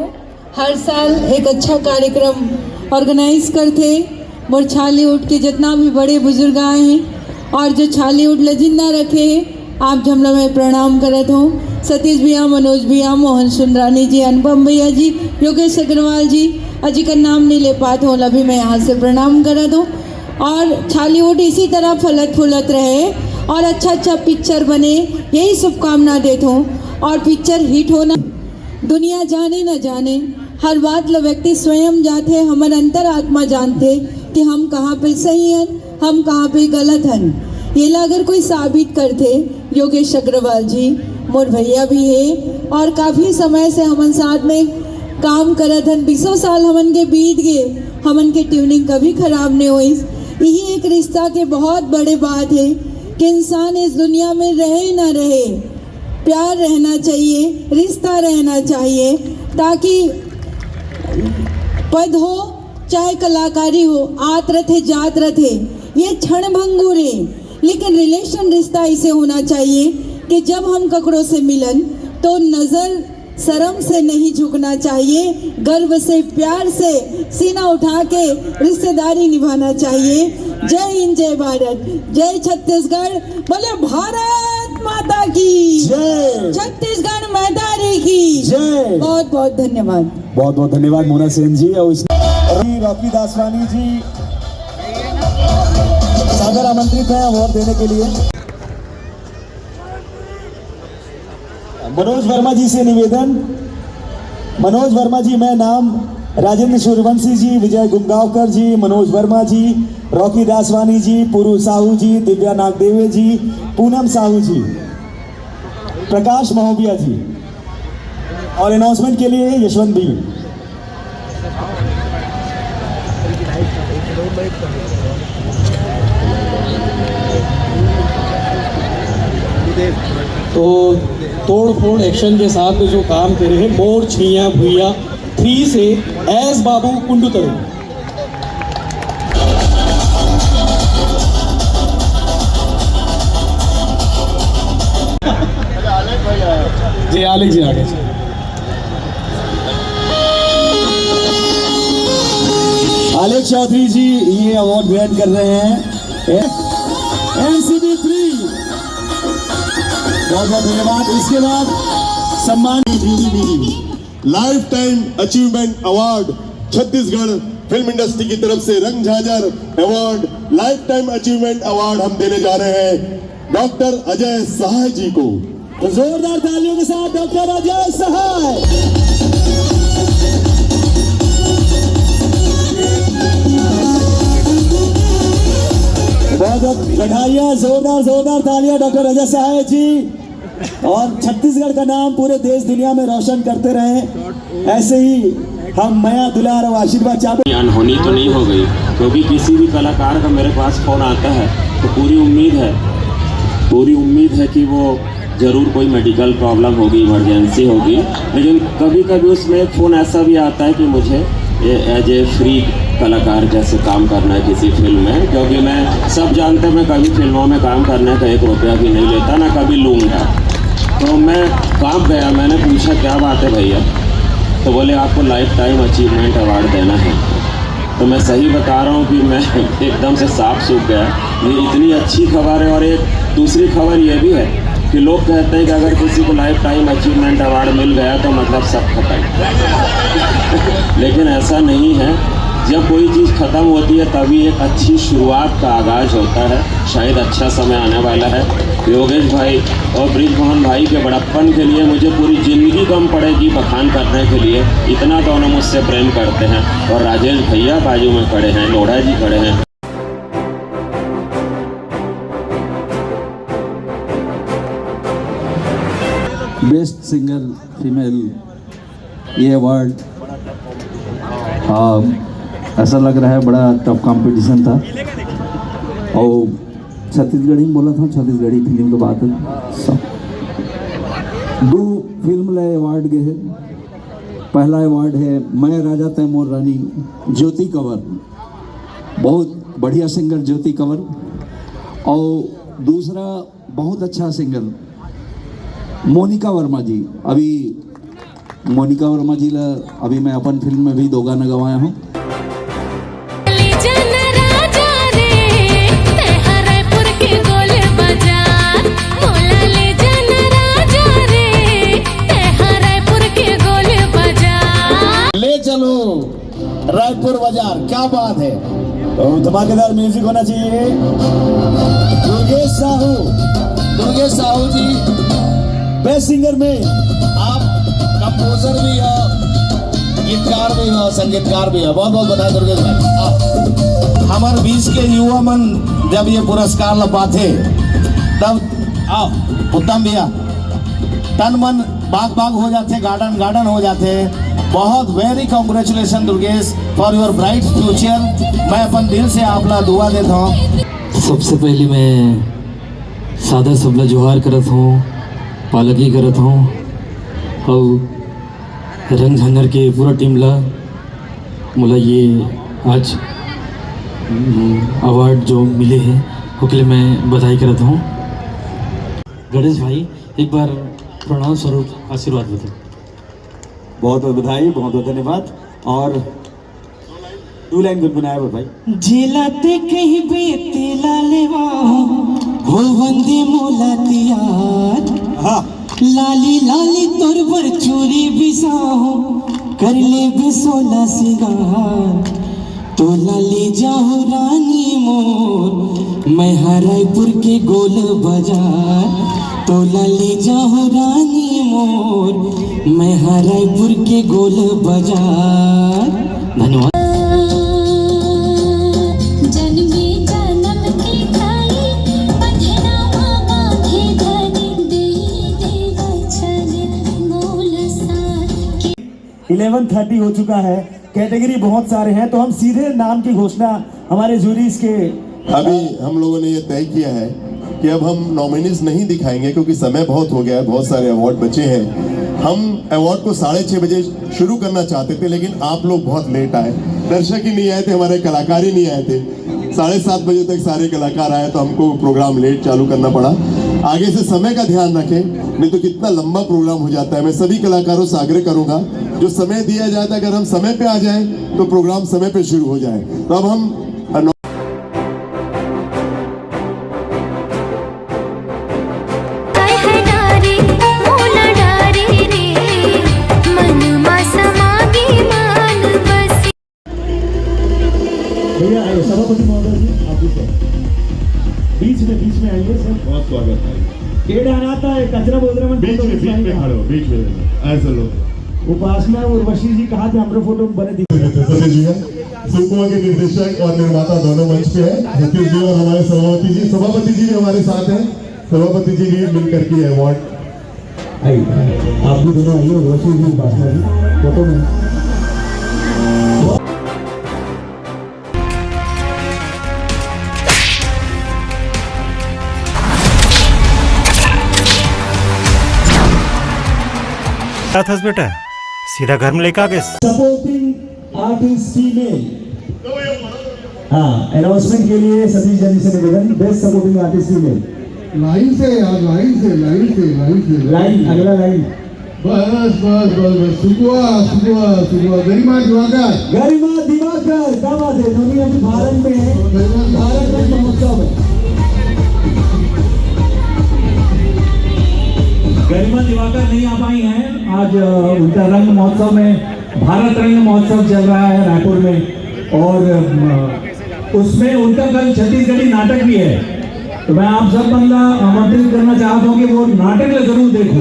हर साल एक अच्छा कार्यक्रम ऑर्गेनाइज करथे। मोर छालीवुड के जितना भी बड़े बुजुर्ग आए हैं और जो छालीवुड ला जिंदा रखे हैं, आप झन ला मैं प्रणाम करत हूँ। सतीश भैया, मनोज भैया, मोहन सुंदरानी जी, अनुपम भैया जी, योगेश अग्रवाल जी, अजी का नाम नहीं ले पात हूँ, अभी मैं यहाँ से प्रणाम करत हूँ। और छालीवुड इसी तरह फलत फूलत रहे और अच्छा अच्छा पिक्चर बने, यही शुभकामना देत हूँ। और पिक्चर हिट होना, दुनिया जाने न जाने, हर बात ल व्यक्ति स्वयं जाथे, हमर अंतरात्मा जानथे कि हम कहाँ पे सही हन, हम कहाँ पे गलत हन। ये ला अगर कोई साबित करथे, योगेश अग्रवाल जी मोर भैया भी हे और काफ़ी समय से हमन साथ में काम करत हन, बीसों साल हमन के बीत गे, हमन के ट्यूनिंग कभी खराब नहीं होइस। यही एक रिश्ता के बहुत बड़े बात है कि इंसान इस दुनिया में रहे ना रहे, प्यार रहना चाहिए, रिश्ता रहना चाहिए, ताकि पद हो चाहे कलाकारी हो, आत रथे जात रथे, ये क्षण भंगुर है। लेकिन रिलेशन, रिश्ता ऐसे होना चाहिए कि जब हम ककड़ों से मिलन तो नजर शर्म से नहीं झुकना चाहिए, गर्व से, प्यार से सीना उठा के रिश्तेदारी निभाना चाहिए। जय हिंद, जय भारत, जय छत्तीसगढ़, बोले भारत माता की जय। छत्तीसगढ़ मैदारी की जय। बहुत बहुत धन्यवाद। बहुत बहुत धन्यवाद मोना सेन जी। और इस रॉकी दासवानी जी सादर आमंत्रित हैं अवार्ड देने के लिए। मनोज वर्मा जी से निवेदन, मनोज वर्मा जी, मैं नाम राजेंद्र सूर्यवंशी जी, विजय गुमगांवकर जी, मनोज वर्मा जी, रॉकी दासवानी जी, पुरु साहू जी, दिव्या नागदेवे जी, पूनम साहू जी, प्रकाश महोबिया जी, और अनाउंसमेंट के लिए यशवंत भी। तो तोड़ फोड़ एक्शन के साथ में जो काम करे हैं, मोर छिया भुइया थ्री से एस बाबू कुंडू तरू। जी आलेख जी आगे। आलेख चौधरी जी ये अवार्ड ग्रहण कर रहे हैं एनसीबी थ्री। बहुत बहुत धन्यवाद। इसके बाद सम्मान lifetime achievement award Chhattisgarh film industry की तरफ से Rang Jhanjhar award, lifetime achievement award हम देने जा रहे हैं डॉक्टर अजय सहाय जी को। तो जोरदार तालियों के साथ डॉक्टर अजय सहाय। बहुत बहुत बधाइयाँ, जोरदार जोरदार तालियां डॉक्टर अजय सहाय जी। और छत्तीसगढ़ का नाम पूरे देश दुनिया में रोशन करते रहें। ऐसे ही हम मया दुलार और आशीर्वाद चाहते। अनहोनी तो नहीं हो गई, क्योंकि किसी भी कलाकार का मेरे पास फोन आता है तो पूरी उम्मीद है, पूरी उम्मीद है कि वो जरूर कोई मेडिकल प्रॉब्लम होगी, इमरजेंसी होगी। लेकिन कभी कभी उसमें एक फोन ऐसा भी आता है कि मुझे ये एज ए फ्री कलाकार जैसे काम करना है किसी फिल्म में, क्योंकि मैं, सब जानते हैं, मैं कभी फिल्मों में काम करने का एक रुपया भी नहीं लेता, ना कभी लूँगा। तो मैं कांप गया। मैंने पूछा, क्या बात है भैया? तो बोले, आपको लाइफ टाइम अचीवमेंट अवार्ड देना है। तो मैं सही बता रहा हूँ कि मैं एकदम से सांप सूख गया। ये इतनी अच्छी खबर है। और एक दूसरी खबर ये भी है कि लोग कहते हैं कि अगर किसी को लाइफ टाइम अचीवमेंट अवार्ड मिल गया तो मतलब सब खत्म। लेकिन ऐसा नहीं है। जब कोई चीज़ खत्म होती है तभी एक अच्छी शुरुआत का आगाज होता है। शायद अच्छा समय आने वाला है। योगेश भाई और बृजमोहन भाई के बड़प्पन के लिए मुझे पूरी जिंदगी कम पड़ेगी बखान करने के लिए, इतना दोनों मुझसे प्रेम करते हैं। और राजेश भैया बाजू में खड़े हैं, लोढ़ा जी खड़े हैं। बेस्ट सिंगर फीमेल, ये अवार्ड, आ, ऐसा लग रहा है बड़ा टफ कंपटीशन था। और छत्तीसगढ़ी में बोला था, छत्तीसगढ़ी फिल्म के बात है। सब दो फिल्म ले अवार्ड गए हैं। पहला अवार्ड है मैं राजा तै मोर रानी, ज्योति कंवर, बहुत बढ़िया सिंगर ज्योति कंवर। और दूसरा बहुत अच्छा सिंगर मोनिका वर्मा जी, अभी मोनिका वर्मा जी ला अभी मैं अपन फिल्म में भी दो गाना गवाया हूँ। ले चलो रायपुर बाजार, क्या बात है। तो धमाकेदार म्यूजिक होना चाहिए। दुर्गेश साहू, दुर्गेश साहू जी, बेस्ट सिंगर में आप कंपोजर भी हो, गीतकार भी हो, संगीतकार भी हो। बहुत बहुत बधाई दुर्गेश भाई। आप हमारे बीच के युवा मन जब ये पुरस्कार ला पाथे, तब आप उत्तम भैया, तन मन बाग बाग हो जाते, गार्डन गार्डन हो जाते। बहुत very congratulation Durgesh, for your bright future। मैं अपन दिल से आप ला दुआ देता हूँ। सबसे पहले मैं सादर सबला जोहार करत हूँ, पालकी करत हूँ, और रंग झंगर के पूरा टीम ला मोला ये आज अवार्ड जो मिले हैं, ओकरे लिए मैं बधाई करत हूँ। गणेश भाई, एक बार प्रणाम स्वरूप आशीर्वाद बताओ। बहुत बहुत बधाई, बहुत बहुत धन्यवाद। और दो लाइन गुनगुनाए बर भाई। जेला ते कहिबे तेला लेवा हो, हो वंदे मोला तियार। हाँ। लाली लाली तोर बर चूरी बिसाहूं, कर लेबे सोला सिंगार। तोला ले जाहूं रानी मोर, मैं हा रायपुर के गोल बाजार। तोला ले जाहूं रानी मोर, मैं हा रायपुर के गोल बाजार। धन्यवाद। जन्मे जन्म के खाई, पथनावा बांधे धनी, दे दे वचन मोल सार के। इलेवन थर्टी हो चुका है, कैटेगरी बहुत सारे हैं, तो हम सीधे नाम की घोषणा हमारे जूरीज के अभी हम लोगों ने ये तय किया है कि अब हम नॉमिनीज नहीं दिखाएंगे, क्योंकि समय बहुत हो गया है, बहुत सारे अवार्ड बचे हैं। हम अवार्ड को साढ़े छः बजे शुरू करना चाहते थे, लेकिन आप लोग बहुत लेट आए, दर्शक ही नहीं आए थे, हमारे कलाकार ही नहीं आए थे। साढ़े सात बजे तक सारे कलाकार आए, तो हमको प्रोग्राम लेट चालू करना पड़ा। आगे से समय का ध्यान रखें, नहीं तो कितना लंबा प्रोग्राम हो जाता है। मैं सभी कलाकारों से आग्रह करूंगा, जो समय दिया जाता है, अगर हम समय पे आ जाएं, तो प्रोग्राम समय पे शुरू हो जाए। तो अब हम भैया आइए, सभापति महोदय जी, आप भी सर। बीच में, बीच में आइए सर। बहुत स्वागत है। केडानाता है, कचरा बोल रहे हैं, बीच में, बीच में खड़े हो, बीच में। ऐसे लोग। उपासना उर्वशी जी कहाँ थे? हमरे फोटो में बने दिख सतीश भैया, सुकुआ के निर्देशक और निर्माता दोनों मंच पे हैं। सतीश जी और हमारे सभापति जी, सभापति जी भी हमारे साथ हैं। सभापति जी भी मिलकर के अवार्ड। आइए, आप भी दोनों आइए, उर्वशी जी, उपासना जी, फोटो में। क्या था बेटा, सीधा घर में लेकर आ गए। Supporting artist female. हाँ, अनाउंसमेंट के लिए सतीश जैन से निवेदन, best supporting artist female. Line से यार, लाइन से, लाइन से, लाइन से। लाइन, अगला लाइन। बस, बस, बस, बस, सुकुआ, सुकुआ, सुकुआ, गरिमा दिवाकर। गरिमा दिवाकर, क्या बात है, नवी अभी भारत में है, गरिमा भारत में महोत्सव है। गरिमा दिवाकर नहीं आ पाई हैं आज, अ, उनका रंग महोत्सव में, भारत रंग महोत्सव चल रहा है रायपुर में, और, अ, उसमें उनका कल छत्तीसगढ़ी नाटक भी है। तो मैं आप सब मन ला आमंत्रित करना चाहता हूँ कि वो नाटक ला जरूर देखो।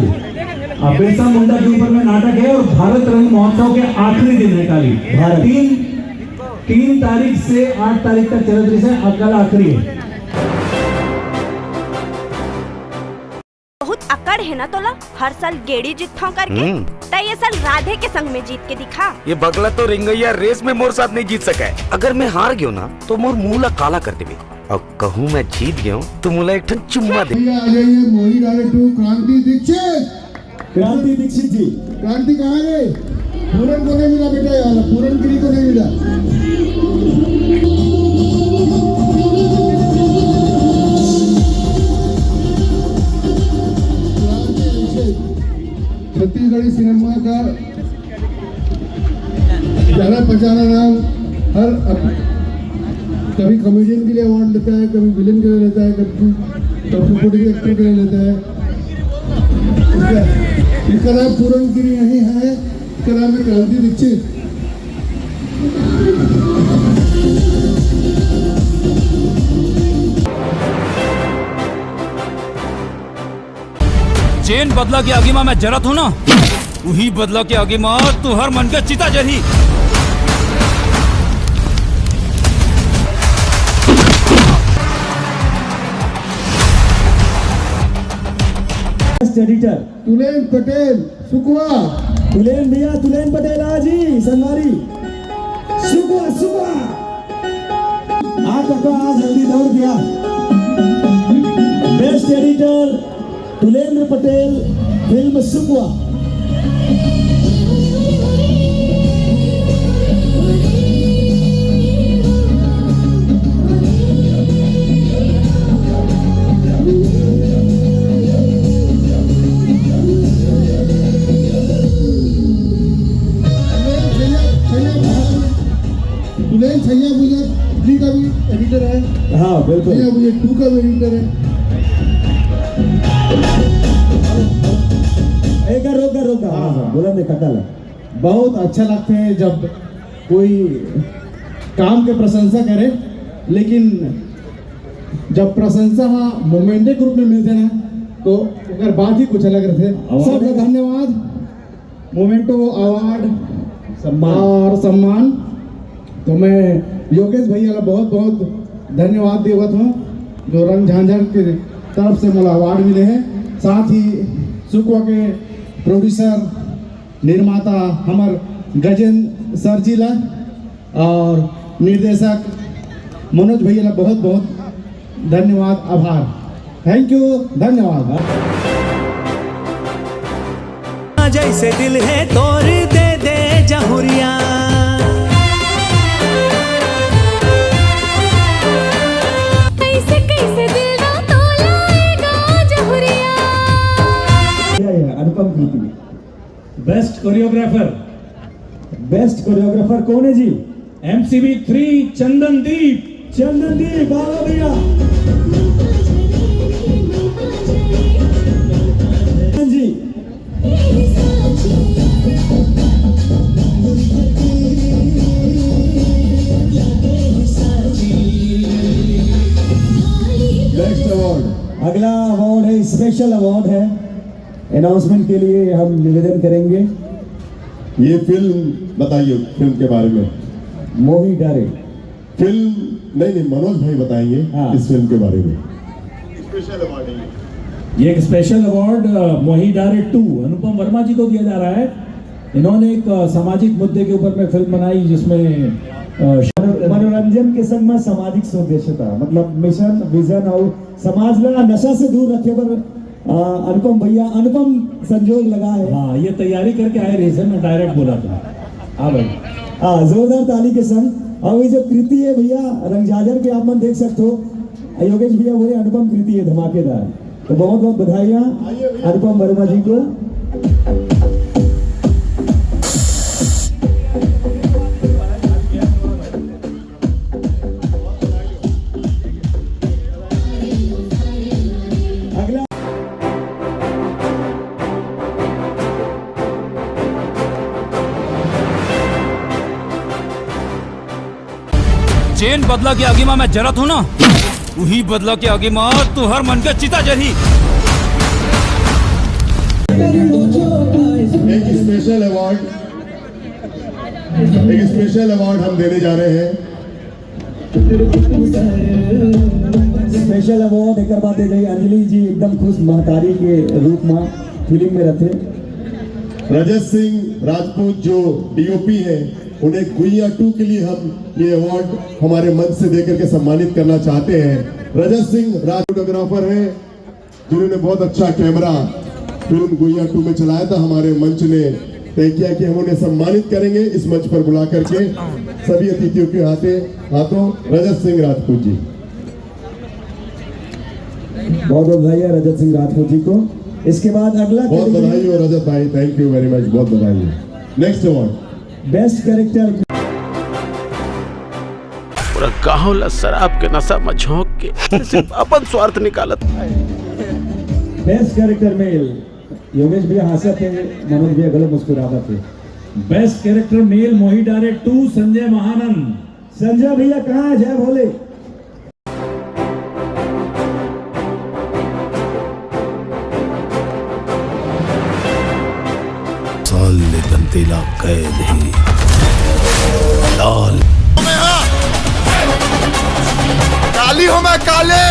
अ, बिरसा मुंडा के ऊपर में नाटक है और भारत रंग महोत्सव के आखिरी दिन है काली। भारत। तीन, तीन तारीख से आठ तारीख तक चलत रही से, अ, कल आखिरी है। बहुत अकड़ है ना तोला, हर साल गेड़ी जीतथव करके। हम्म। त ये साल राधे के संग में जीत के दिखा। ये बगला तो रिंगैया रेस में मोर साथ नहीं जीत सका है। अगर मैं हार गयो ना, तो मोर मुंह ला काला कर देबे। और कहूँ मैं जीत गयो, तो मोला एक ठन चुम्मा दे। भैया आ जाइए, मोही गाने टू, क्रांति दीक्षित। क्रांति दीक्षित जी। क्रांति कहाँ गए? पूरन को नहीं मिला बेटा, यार, पूरन गिरी को नहीं मिला। छत्तीसगढ़ी सिनेमा का जाना पहचाना नाम। हर अब, कभी कॉमेडियन के लिए अवार्ड लेता है, कभी विलेन के लिए लेता है, कभी कभी सपोर्टिंग एक्टर के लिए लेता है। इसका, इसका नाम पूरन गिरी नहीं है, इसका नाम है क्रांति दीक्षित। जेन बदला के आगी मा मैं जरत हूँ ना, उही बदला के आगी मा तुहर मन के चिता जरही। एडिटर तुलेन पटेल सुकवा। तुलेन भैया, तुलेन पटेल आज ही संगवारी। सुकवा सुकवा। आ कका आज हल्दी दौड़ गया। Best editor Tulendra Patel, film Sukwa. तुलेन छैया भैया थ्री का भी एडिटर है। हाँ बिल्कुल। छैया भैया टू का भी एडिटर है। एक बार रोक कर रोक कर हाँ हाँ बोला नहीं कटल। बहुत अच्छा लगता है जब कोई काम के प्रशंसा करे, लेकिन जब प्रशंसा हा मोमेंटे के रूप में मिलते ना, तो ओकर बात ही कुछ अलग रहते। सबका धन्यवाद। मोमेंटो अवार्ड सम्मान। और सम्मान। तो मैं योगेश भैया ला बहुत बहुत धन्यवाद देवत हूँ, जो रंग झांझर के तरफ से मोला अवार्ड मिले हैं। साथ ही सुकवा के प्रोड्यूसर, निर्माता हमर गजेंद्र सर जी ला और निर्देशक मनोज भैया ला बहुत बहुत धन्यवाद, आभार। थैंक यू, धन्यवाद। जैसे दिल है तोर दे दे जहुरिया। कैसे कैसे दिल ना तोलाएगा जहुरिया। क्या है अनुपम कृति? Best choreographer. बेस्ट कोरियोग्राफर कौन है जी? MCB three चंदनदीप। चंदनदीप बाबा भैया। जी। Next award. अगला अवार्ड है, स्पेशल अवार्ड है। अनाउंसमेंट के लिए हम निवेदन करेंगे। ये फिल्म बताइए, फिल्म के बारे में। मोही डारे। फिल्म नहीं नहीं, मनोज भाई बताएंगे हाँ। इस फिल्म के बारे में। ये एक स्पेशल अवार्ड मोही डारे टू अनुपम वर्मा जी को दिया जा रहा है। इन्होंने एक अ, सामाजिक मुद्दे के ऊपर में फिल्म बनाई जिसमें अ, मनोरंजन के संग में सामाजिक सौदेश्यता, मतलब मिशन, विजन और समाज ला नशा से दूर रखे बर अ, अनुपम भैया अनुपम संजोग लगा है। हाँ, ये तैयारी करके आए रीजन में डायरेक्ट बोला था। हाँ भाई। हाँ, जोरदार ताली के संग। और ये जो कृति है भैया रंगझाझर के, आप मन देख सकते हो, योगेश भैया बोले अनुपम कृति है, धमाकेदार। तो बहुत बहुत बधाइयाँ अनुपम वर्मा जी को। अगला जेन बदला के आगी मा मैं जरत हूँ ना, उही बदला के आगी मा तुहर मन के चिता जरही। एक स्पेशल अवार्ड, एक स्पेशल अवार्ड हम देने जा रहे हैं। स्पेशल अवार्ड एक बात दे गई अंजलि जी, एकदम खुश महतारी के रूप में फिल्म में रहते। रजत सिंह राजपूत जो डीओपी है, उन्हें गुइया टू के लिए हम ये अवार्ड हमारे मंच से देकर के सम्मानित करना चाहते हैं। रजत सिंह राज फोटोग्राफर है, जिन्होंने बहुत अच्छा कैमरा फिल्म गुइया टू में चलाया था। हमारे मंच ने तय किया कि हम उन्हें सम्मानित करेंगे इस मंच पर बुला करके सभी अतिथियों के हाथे हाथों। रजत सिंह राजपूत जी। बहुत बहुत बधाई है रजत सिंह राजपूत जी को। इसके बाद अगला बहुत बधाई हो रजत भाई, थैंक यू वेरी मच, बहुत बधाई हो। Next award. Best character. पूरा गांव ला शराब के नशा में झोंक के सिर्फ अपन स्वार्थ निकालत। बेस्ट कैरेक्टर मेल, योगेश भैया हंसत हे, मनोज भैया घलो मुस्कुरावत हे। बेस्ट कैरेक्टर मेल मोही डारे टू, संजय महानंद। संजय भैया कहाँ है? जय भोले। साल ले तन तेला कैद ही लाल। काली हो मैं काले।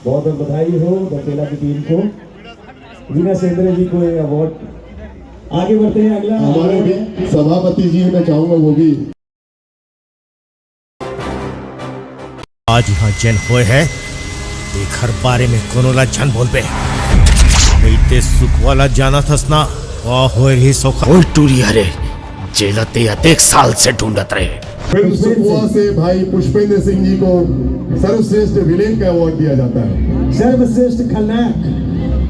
बहुत बहुत बधाई हो दशहरा की टीम को, वीना सेंद्रे जी को ये अवार्ड। आगे बढ़ते हैं, अगला हमारे भी सभापति जी, मैं चाहूंगा वो भी। आज यहाँ जन होए है, एखर बारे में कोनो ला झन बोलबे। नहीं ते सुखवा ला जानत हस ना, का होए रही सोखा। ओए टूरी हरे, जेला ते अतेक साल से ढूंढत रहे। फिर सुखवा से भाई पुष्पेंद्र सिंह जी को सर्वश्रेष्ठ विलेन का अवार्ड दिया जाता है। सर्वश्रेष्ठ खलनायक,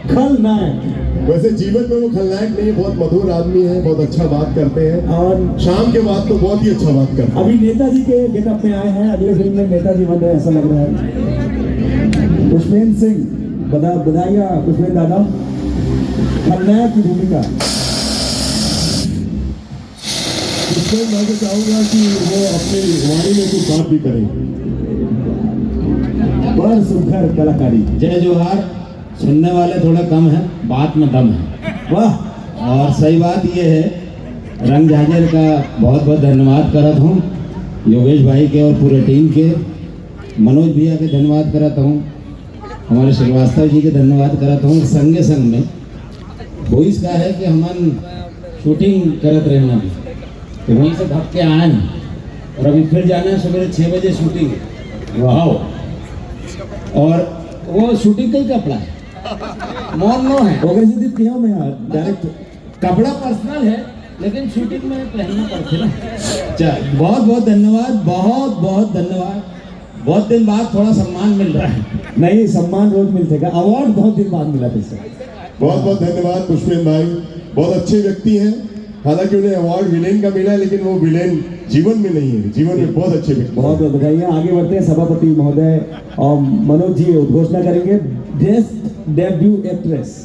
खलनायक। वैसे जीवन में वो खलनायक नहीं है, बहुत मधुर आदमी है, बहुत अच्छा बात करते हैं। और शाम के बाद तो बहुत ही अच्छा बात करते हैं। अभी नेताजी के गेटअप में आए हैं, अगले फिल्म में नेताजी बन रहे हैं, ऐसा लग रहा है। पुष्पेंद्र सिंह, बधा-, बधाइयाँ पुष्पेंद्र दादा, खलनायक की भूमिका। पुष्पेंद्र, मैं तो चाहूंगा कि वो अपनी वाणी में कुछ बात भी करें। बड़ सुघर कलाकारी। जय जोहार। सुनने वाले थोड़ा कम है, बात में दम है। वाह। और सही बात ये है, रंग झांझर का बहुत बहुत धन्यवाद करत हूँ योगेश भाई के और पूरे टीम के। मनोज भैया के धन्यवाद करत हूँ, हमारे श्रीवास्तव जी के धन्यवाद करत हूँ। संगे संग में होइस का है कि हमन शूटिंग करत रहना भी, तो वहीं से भाग के आए हैं और अभी फिर जाना है, सुबह छः बजे शूटिंग है। वाह। और वो शूटिंग का ही कपड़ा है, मोर नो है। ओकरे सेती तें में यार, डायरेक्ट कपड़ा पर्सनल है, लेकिन शूटिंग में पहनना पड़ता है ना। अच्छा, बहुत बहुत धन्यवाद, बहुत बहुत धन्यवाद। बहुत दिन बाद थोड़ा सम्मान मिल रहा है। नहीं, सम्मान रोज मिलते का, अवार्ड बहुत दिन बाद मिला तेरे से। बहुत बहुत धन्यवाद पुष्पेंद्र भाई, बहुत अच्छे व्यक्ति हैं। हालांकि उन्हें अवार्ड विलेन का मिला है, लेकिन वो विलेन जीवन में नहीं है, जीवन में बहुत अच्छे व्यक्ति हैं। बहुत बहुत बधाई। आगे बढ़ते हैं, सभापति महोदय और मनोज जी उद्घोषणा करेंगे। Best debut actress.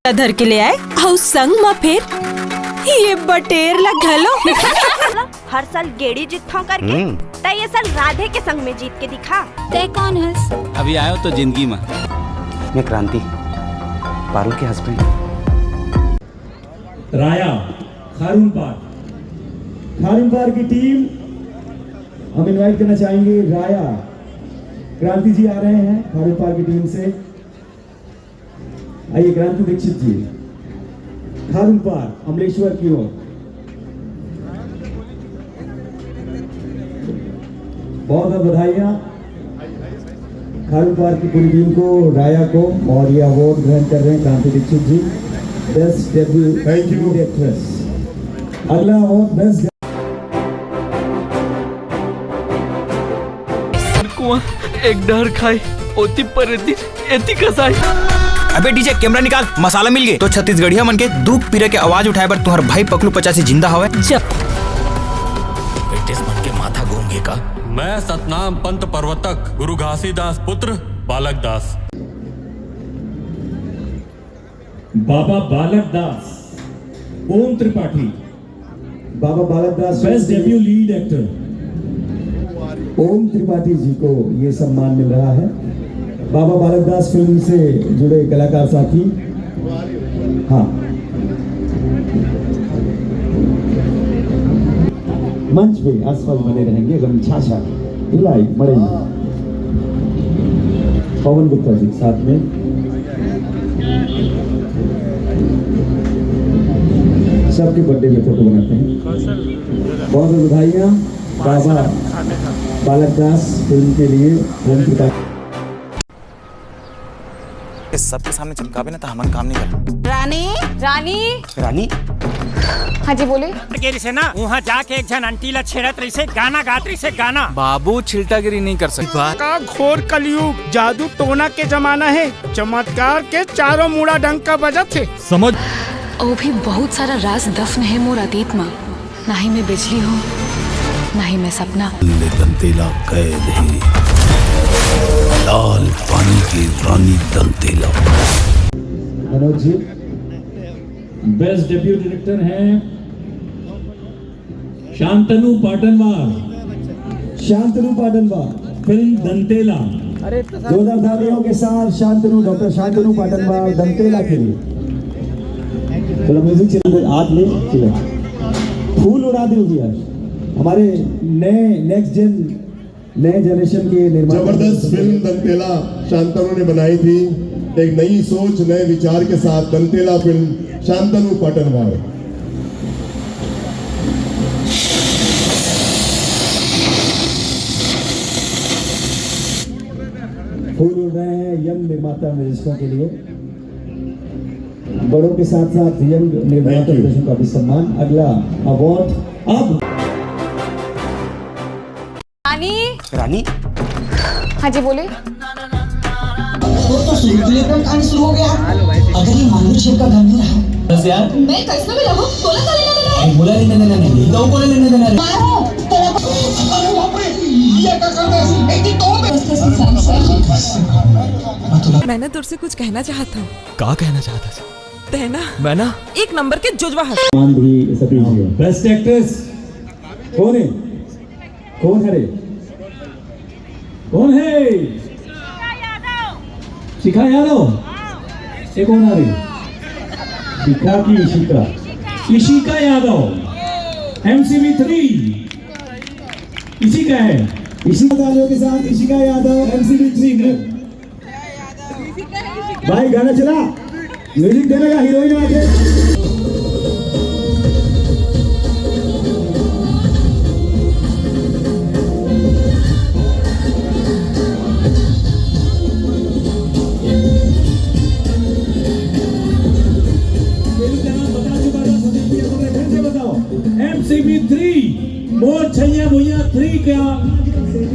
धर के ले आए, अउ संग म फेर ये बटेर ला घलो। हर साल गेड़ी जीतथंव करके, हम्म। त ये साल राधे के संग में जीत के दिखा। तैं कोन हस? अभी आयो तो जिंदगी में। मैं क्रांति, पारुल के हस्बैंड। राया, खारून पार। खारून पार की टीम, हम इनवाइट करना चाहेंगे राया, क्रांति जी आ रहे हैं खारून पार की टीम से। आइए क्रांति दीक्षित जी, खारून पार अमलेश्वर की ओर। बहुत बहुत बधाइयाँ खारून पार की पूरी टीम को, राया को, और ये अवार्ड ग्रहण कर रहे हैं Kranti Dikshit ji, best debut. Thank you. Lead actress. अगला अवार्ड बेस्ट। कुआं एक डहर खाए, ओती पर दिन एती कसाई। अबे डीजे, कैमरा निकाल, मसाला मिल गए। तो छत्तीसगढ़िया मन के दुख पीरा के आवाज उठाए बर तुहर भाई पकलू पचासी जिंदा हवय। जब ब्रिटिश मन के माथा घूम गे का? मैं सतनाम पंत प्रवर्तक गुरु घासीदास पुत्र बालक दास। बाबा बालक दास, ओम त्रिपाठी। बाबा बालक दास बेस्ट डेब्यू लीड एक्टर। ओम त्रिपाठी जी को ये सम्मान मिल रहा है। बाबा बालक दास फिल्म से जुड़े कलाकार साथी। हाँ, मंच पे आसपास बने रहेंगे, एकदम छा छा, भिलाई, मड़ई। पवन गुप्ता जी साथ में, सबके बर्थडे में फोटो बनाते हैं। बहुत बहुत बधाइयाँ बाबा बालक दास फिल्म के लिए। ओम त्रिपाठी। सबके सामने चमकाबे ना, त हमन काम नहीं करन। रानी। रानी। रानी। हाँ जी, बोले। के रिसे ना, वहाँ जाके एक झन आंटी ला छेड़त रहिसे, गाना गात रहिसे, गाना। बाबू छिलटागिरी नहीं कर सकता। का घोर कलयुग, जादू टोना के जमाना है। चमत्कार के चारों मुड़ा डंका बजत है। समझ। वो भी बहुत सारा राज दफन है मोर अतीत मा। ना ही मैं बिजली हूँ, ना ही मैं सपना। ले दंतेला कैद है, लाल पानी की रानी Dantela. Manoj ji. Best debut director हैं शांतनु पाटनवार। शांतनु पाटनवार। फिल्म दंतेला। जोरदार तालियों के साथ शांतनु, डॉक्टर शांतनु पाटनवार दंतेला के लिए। चलो, म्यूजिक चला दे, हाथ में, चलो। फूल उड़ा दे भैया। हमारे नए, नेक्स्ट जेन, नए जनरेशन के निर्माता। जबरदस्त फिल्म दंतेला शांतनु ने बनाई थी। एक नई सोच, नए विचार के साथ दंतेला फिल्म, शांतनु पाटनवार। फूल उड़ रहे हैं यंग निर्माता निर्देशकों के लिए। बड़ों के साथ साथ यंग निर्माता Thank you. निर्देशकों का भी सम्मान। अगला अवार्ड अब। रानी। रानी। हाँ जी, बोले। वो तो सुनते ही एकदम कांड शुरू हो गया। अगर ये मांगू शेर का घर नहीं रहा। बस यार। मैं करिश्मा में रहूं, बोला तो लेना देना है। बोला लेना देना नहीं, तो बोला लेना देना है। मारो, तेरा को-, अरे बाप रे, ये क्या कर रहा है? एक दिन तो मैं मैं ना तेरे से कुछ कहना चाहता हूँ। का कहना चाहता है? तै ना मैं ना एक नंबर के जुजवा हस। मान भी सतीश जी। बेस्ट एक्ट्रेस कौन है? कौन है रे? कौन है? शिखा यादव। ये कौन आ रही? शिखा की इशिका। Ishika Yadav, MCB three. इशिका है। इशिका, तालियों के साथ इशिका यादव, एमसीबी थ्री। भाई, गाना चला, म्यूजिक देने का हीरोइन आके। एमसीबी थ्री, मोर छैया भुइया थ्री का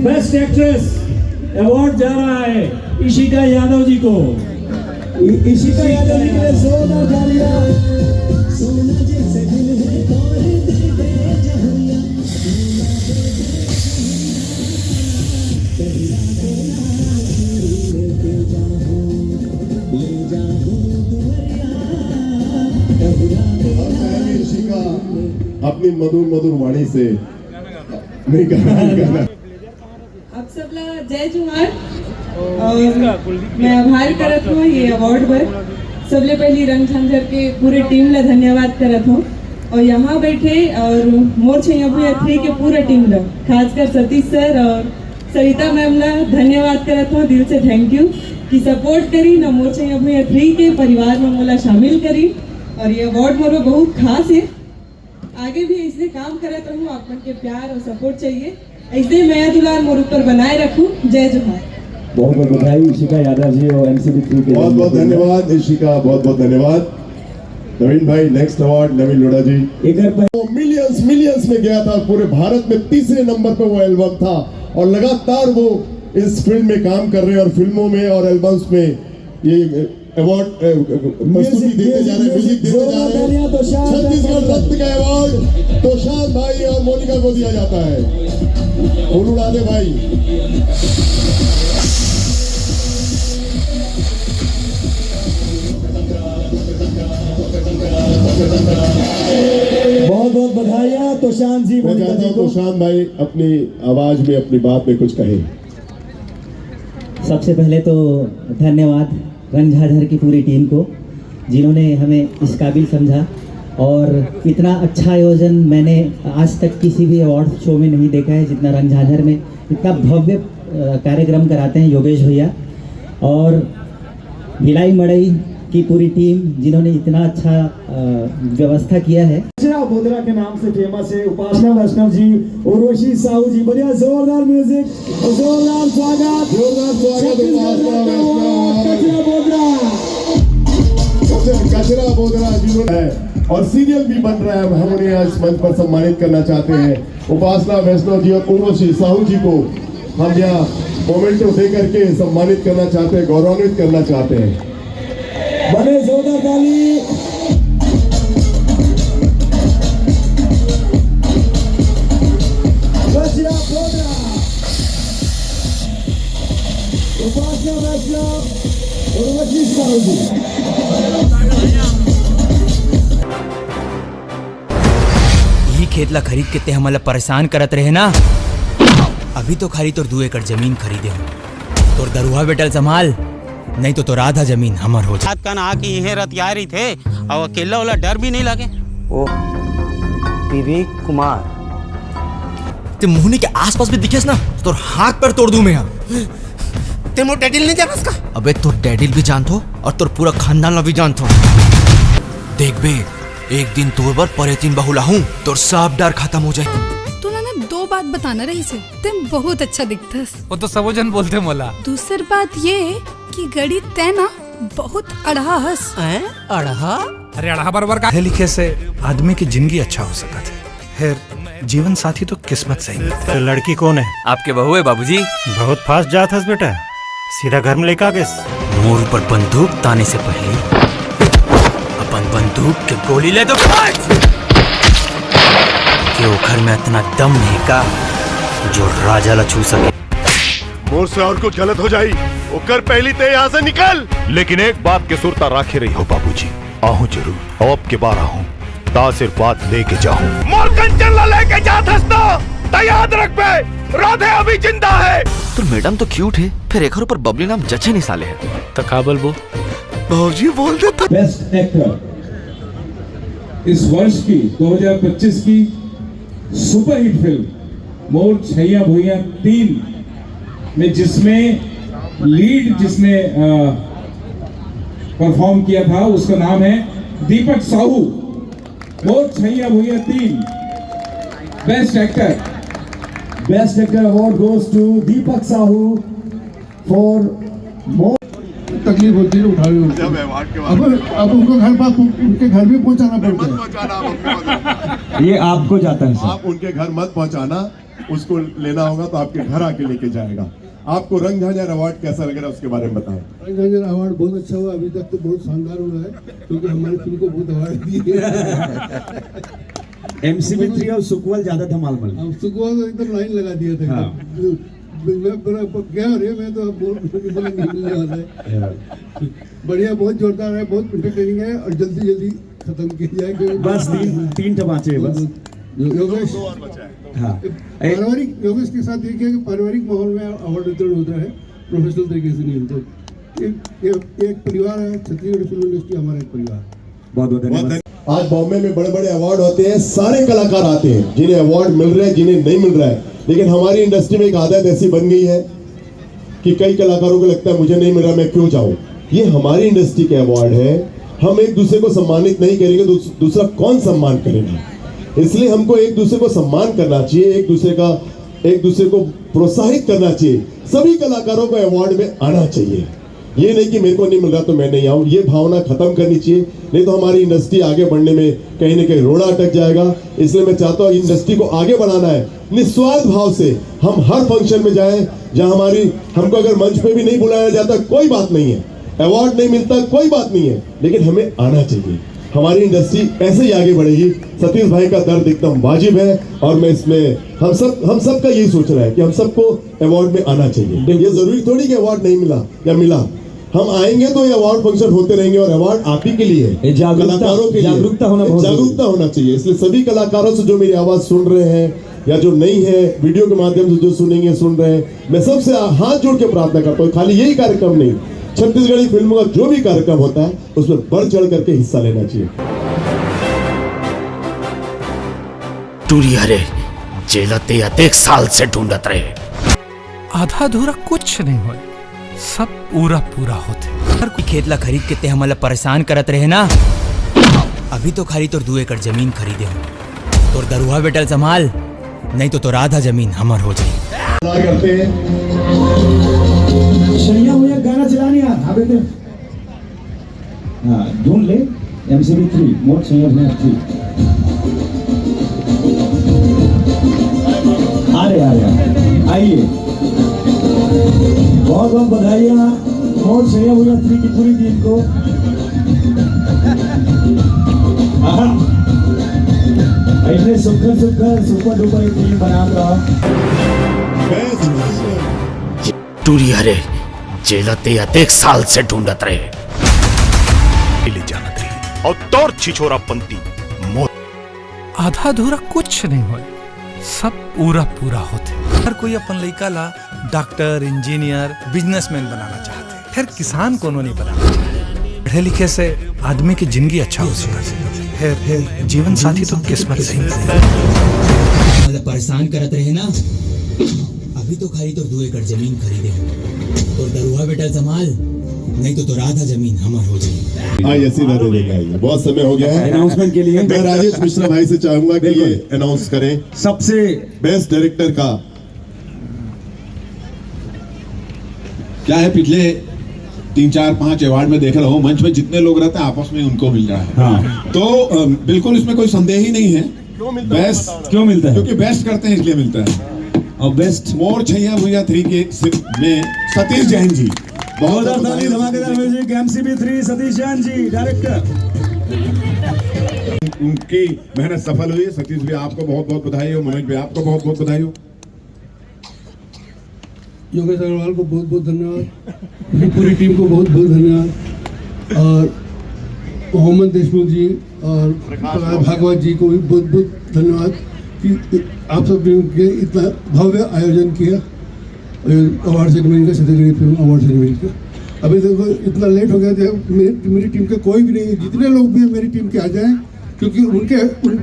बेस्ट एक्ट्रेस अवार्ड जा रहा है इशिका यादव जी को। इ-, इशिका यादव जी के लिए जोरदार तालियां। और पहले इशिका अपनी मधुर मधुर वाणी से नहीं गाना, नहीं गाना। आप सबला जय जोहार। और मैं आभार करत हूँ ये अवार्ड बर। सबले पहली रंग झांझर के पूरे टीम ला धन्यवाद करत हूँ। और यहाँ बैठे और मोर छैया भुइया थ्री के पूरा टीम ला, खासकर सतीश सर और सविता मैम ला धन्यवाद करत हूँ दिल से, थैंक यू कि सपोर्ट करी ना मोर छैया भुइया थ्री के परिवार में मोला शामिल करी। और ये अवार्ड मोर बहुत खास है। आगे भी ऐसे काम करत रहूं, आप मन के प्यार और सपोर्ट चाहिए। ऐसे मया दुलार मोर ऊपर बनाए रखू। जय जोहार। बहुत बहुत बधाई इशिका यादव जी और एमसीबी थ्री के बहुत बहुत धन्यवाद इशिका, बहुत बहुत धन्यवाद। नवीन भाई, नेक्स्ट अवार्ड नवीन लोढ़ा जी। एक बार मिलियंस, मिलियंस में गया था, पूरे भारत में तीसरे नंबर पर वो एल्बम था और लगातार वो इस फील्ड में काम कर रहे हैं और फिल्मों में और एल्बम्स में ये अवार्ड, अ, प्रस्तुति देते जा रहे हैं, म्यूजिक देते जा रहे हैं। छत्तीसगढ़ रत्न का अवार्ड तोशान भाई और मोनिका को दिया जाता है। फूल उड़ा दे भाई। बहुत बहुत बधाइयाँ तोशान जी, मैं मोनिका चाहता जी हूँ को। तोशान भाई अपनी आवाज में, अपनी बात में कुछ कहें। सबसे पहले तो धन्यवाद रंग झांझर की पूरी टीम को, जिन्होंने हमें इस काबिल समझा। और इतना अच्छा आयोजन मैंने आज तक किसी भी अवार्ड शो में नहीं देखा है, जितना रंग झांझर में इतना भव्य, अ, कार्यक्रम कराते हैं योगेश भैया। और भिलाई मड़ई की पूरी टीम, जिन्होंने इतना अच्छा, अ, व्यवस्था किया है। कचरा बोदरा के नाम से फेमस है उपासना वैष्णव जी, उर्वशी साहू जी, बढ़िया जोरदार म्यूजिक, जोरदार स्वागत। जोरदार स्वागत, छत्तीसगढ़ उपासना रत्न वैष्णव। अवार्ड, कचरा बोदरा। और सीरियल भी बन रहा है, हम उन्हें आज मंच पर सम्मानित करना चाहते हैं। उपासना वैष्णव जी और उर्वशी साहू जी को हम यहाँ मोमेंटो दे करके सम्मानित करना चाहते हैं, गौरवान्वित करना चाहते हैं। बने जोरदार ताली। वैष्णव प्रोग्राम। उपासना वैष्णव, उर्वशी साहू जी। इही खेत ला खरीद के ते हमन ला परेशान करत रहे ना। अभी तो खाली तोर दू एकड़ जमीन खरीदे हूँ। तोर दरुहा बेटा ल संभाल, नहीं तो तोर आधा जमीन हमर हो जाए। रात कन आके इहें रतियाए रहिथे, अउ अकेल्ला ओला डर भी नहीं लागे। ओ पीवी कुमार। ते मोहनी के आसपास भी दिखेस ना, तोर हाथ पैर तोड़ दूं मैं यहाँ। ते मोर डैडी ल नहीं जानस का? अबे तोर डैडी ल भी जानथो और तोर पूरा खानदान ला भी जानथो। देख बे, एक दिन तोर बर परेतिन बहू लाहूं, तोर सब डर खत्म हो जाए। तोला ना दो बात बताना रहिस हे, ते बहुत अच्छा दिखथस। वो तो सबो झन बोलथे मोला। दूसर बात ये कि गड़ी ते ना बहुत अड़हा हस। हैं? अड़हा? अरे अड़हा बरोबर का? पढ़े लिखे से आदमी की जिंदगी अच्छा हो सकत हे, फेर जीवन साथी तो किस्मत से ही मिलथे। तो लड़की कौन है? आपके बहू है बाबूजी। बहुत फास्ट जात हस बेटा, सीधा घर में लेके आ गेस। मोर ऊपर बंदूक ताने से पहले अपन बंदूक के गोली ले तो फट के ओखर में इतना दम नहीं का जो राजा ला छू सके। मोर से और कुछ गलत हो जाई, ओकर पहली ते यहाँ से निकल। लेकिन एक बात के सुरता राखे रही हो बाबूजी, आहूं जरूर, अउ अब के बार आहूं, त आशीर्वाद लेके जाहूं। मोर कंचन ला लेके जात हस त त याद रखबे, राधे अभी जिंदा है। तो मैडम तो क्यूट है, फिर एकर ऊपर बबली नाम जचे नहीं साले है। त का बोलबो? भौजी बोल दे त। बेस्ट एक्टर इस वर्ष की, दो हज़ार पच्चीस की सुपरहिट फिल्म मोर छैया भुइयां तीन में जिसमें लीड जिसने परफॉर्म किया था, उसका नाम है दीपक साहू। मोर छैया भुइयां तीन, best actor. Best actor award goes to Deepak Sahu for more। तकलीफ होती है उठाने में। जब अवार्ड के बाद अब अब उनको घर पास, उनके घर भी पहुंचाना मत पड़ता है। पहुंचाना आप उनको। ये आपको जाता है सर। आप उनके घर मत पहुंचाना, उसको लेना होगा तो आपके घर आके लेके जाएगा। आपको रंग झांझर अवार्ड कैसा लग रहा है, उसके बारे में बताएं। रंग झांझर अवार्ड बहुत अच्छा हुआ, अभी तक तो बहुत शानदार हुआ है, क्योंकि हमारी फिल्म को बहुत अवार्ड दिए। एमसीबी थ्री और सुकवाल ज्यादा धमाल मल। अब सुकवाल तो एकदम लाइन लगा दिया था। हाँ। मैं बड़ा प-, क्या रे, मैं तो अब बोल, बोल नहीं मिलने वाला है। हाँ। बढ़िया, बहुत जोरदार है, बहुत एंटरटेनिंग है और जल्दी जल्दी खत्म किया जाए, क्योंकि बस तीन, तीन ठो बांचे हैं बस। यो-, योगेश, हाँ। पारिवारिक, योगेश के साथ ये किया कि पारिवारिक माहौल में अवार्ड वितरण होता है, प्रोफेशनल तरीके से नहीं होता। एक, एक, एक परिवार है, छत्तीसगढ़ फिल्म इंडस्ट्री हमारा एक परिवार। बहुत बहुत धन्यवाद। आज बॉम्बे में बड़े बड़े अवार्ड होते हैं, सारे कलाकार आते हैं, जिन्हें अवार्ड मिल रहे हैं, जिन्हें नहीं मिल रहा है, लेकिन हमारी इंडस्ट्री में एक आदत ऐसी बन गई है कि कई कलाकारों को लगता है, मुझे नहीं मिल रहा, मैं क्यों जाऊं। ये हमारी इंडस्ट्री के अवार्ड है, हम एक दूसरे को सम्मानित नहीं करेंगे, दूस-, दूसरा कौन सम्मान करेगा? इसलिए हमको एक दूसरे को सम्मान करना चाहिए, एक दूसरे का, एक दूसरे को प्रोत्साहित करना चाहिए। सभी कलाकारों को अवार्ड में आना चाहिए। ये नहीं कि मेरे को नहीं मिल रहा तो मैं नहीं आऊं, ये भावना खत्म करनी चाहिए, नहीं तो हमारी इंडस्ट्री आगे बढ़ने में कहीं ना कहीं रोड़ा अटक जाएगा। इसलिए मैं चाहता हूं, इंडस्ट्री को आगे बढ़ाना है निस्वार्थ भाव से। हम हर फंक्शन में जाएं, जहां हमारी, हमको अगर मंच पे भी नहीं बुलाया जाता, कोई बात नहीं है, अवार्ड नहीं मिलता, कोई बात नहीं है, लेकिन हमें आना चाहिए। हमारी इंडस्ट्री ऐसे ही आगे बढ़ेगी। सतीश भाई का दर्द एकदम वाजिब है और मैं इसमें, हम सब, हम सबका यही सोचना है कि हम सबको अवार्ड में आना चाहिए। ये जरूरी थोड़ी कि अवार्ड नहीं मिला या मिला, हम आएंगे तो ये अवार्ड फंक्शन होते रहेंगे और अवार्ड आप ही के लिए है, ये जागरूकता, कलाकारों के लिए। जागरूकता होना बहुत जरूरी है। जागरूकता होना चाहिए। इसलिए सभी कलाकारों से जो मेरी आवाज सुन रहे हैं या जो नहीं है, वीडियो के माध्यम से जो सुनेंगे, सुन रहे हैं, मैं सबसे हाथ जोड़ के प्रार्थना करता हूँ, खाली यही कार्यक्रम नहीं, छत्तीसगढ़ी फिल्मों का जो भी कार्यक्रम होता है, उसमें बढ़ चढ़ करके हिस्सा लेना चाहिए। टूरी हरे, जेला ते अतेक साल से ढूंढत रहे। आधा अधूरा कुछ नहीं होय, सब पूरा पूरा होथे। हर कोई खेत ला खरीद के ते हमन ला परेशान करत रहे ना। अभी तो खाली तोर दू एकड़ जमीन खरीदे हूँ। तोर दरुहा बेटा ल संभाल, नहीं तो तोर आधा जमीन हमर हो जाही। करते हैं। सैया मुझे गाना चलाने यार, अबे तो। हाँ, ढूंढ ले। एमसीबी थ्री, मोर छैया भुइयां थ्री। आ रहे, आ रहे, आ रहे। आइए। बहुत बहुत बधाइयाँ मोर छैया भुइयां थ्री की पूरी टीम को। आहा। इतने सुखर सुखर सुपर डुपर एक टीम बना रहा। टूरी हरे, जेला ते अतेक साल से ढूंढत रहे। ले जानत रही और तोर छिछोरा पंती मोर। आधा अधूरा कुछ नहीं होय, सब पूरा पूरा होथे। हर कोई अपन लइका ला डॉक्टर, इंजीनियर, बिजनेसमैन बनाना चाहथे, फेर किसान कोनो नहीं बनाना चाहथे। पढ़े लिखे से आदमी की जिंदगी अच्छा हो सकथे, फेर जीवन साथी तो किस्मत से ही मिलथे। मतलब परेशान करत रहे ना, अभी तो खाली तो दो एकड़ जमीन खरीदे हो। तो दरुआ बेटा संभाल, नहीं तो तोर आधा जमीन हमर हो जाए। हाँ, ये सीधा दे देंगे, आइए, बहुत समय हो गया है। अनाउंसमेंट के लिए मैं राजेश मिश्रा भाई से चाहूंगा कि ये अनाउंस करें सबसे बेस्ट डायरेक्टर का। क्या है, पिछले तीन चार पांच अवार्ड में देख रहा हूँ, मंच में जितने लोग रहते हैं आपस में उनको मिल रहा है। हाँ। तो अ, बिल्कुल इसमें कोई संदेह ही नहीं है। बेस्ट क्यों मिलता है? क्योंकि बेस्ट करते हैं इसलिए मिलता है। और बेस्ट मोर छैया भुइयां थ्री के सिर्फ में सतीश जैन जी, बहुत जोरदार ताली, धमाकेदार music, MCB three, Satish Jain ji director. उनकी मेहनत सफल हुई। सतीश भी आपको बहुत बहुत बधाई हो, मनोज भी आपको बहुत बहुत बधाई हो। योगेश अग्रवाल को बहुत बहुत धन्यवाद, पूरी टीम को बहुत बहुत धन्यवाद, और होमन देशमुख जी और प्रकाश भागवत जी को भी बहुत बहुत धन्यवाद कि आप सब ने इतना भव्य आयोजन किया अवार्ड सेरेमनी का, छत्तीसगढ़ी फिल्म अवार्ड सेरेमनी का। अभी देखो, इतना लेट हो गया था। मेरी, मेरी टीम का कोई भी नहीं है, जितने लोग भी हैं मेरी टीम के आ जाएं, क्योंकि उनके उन,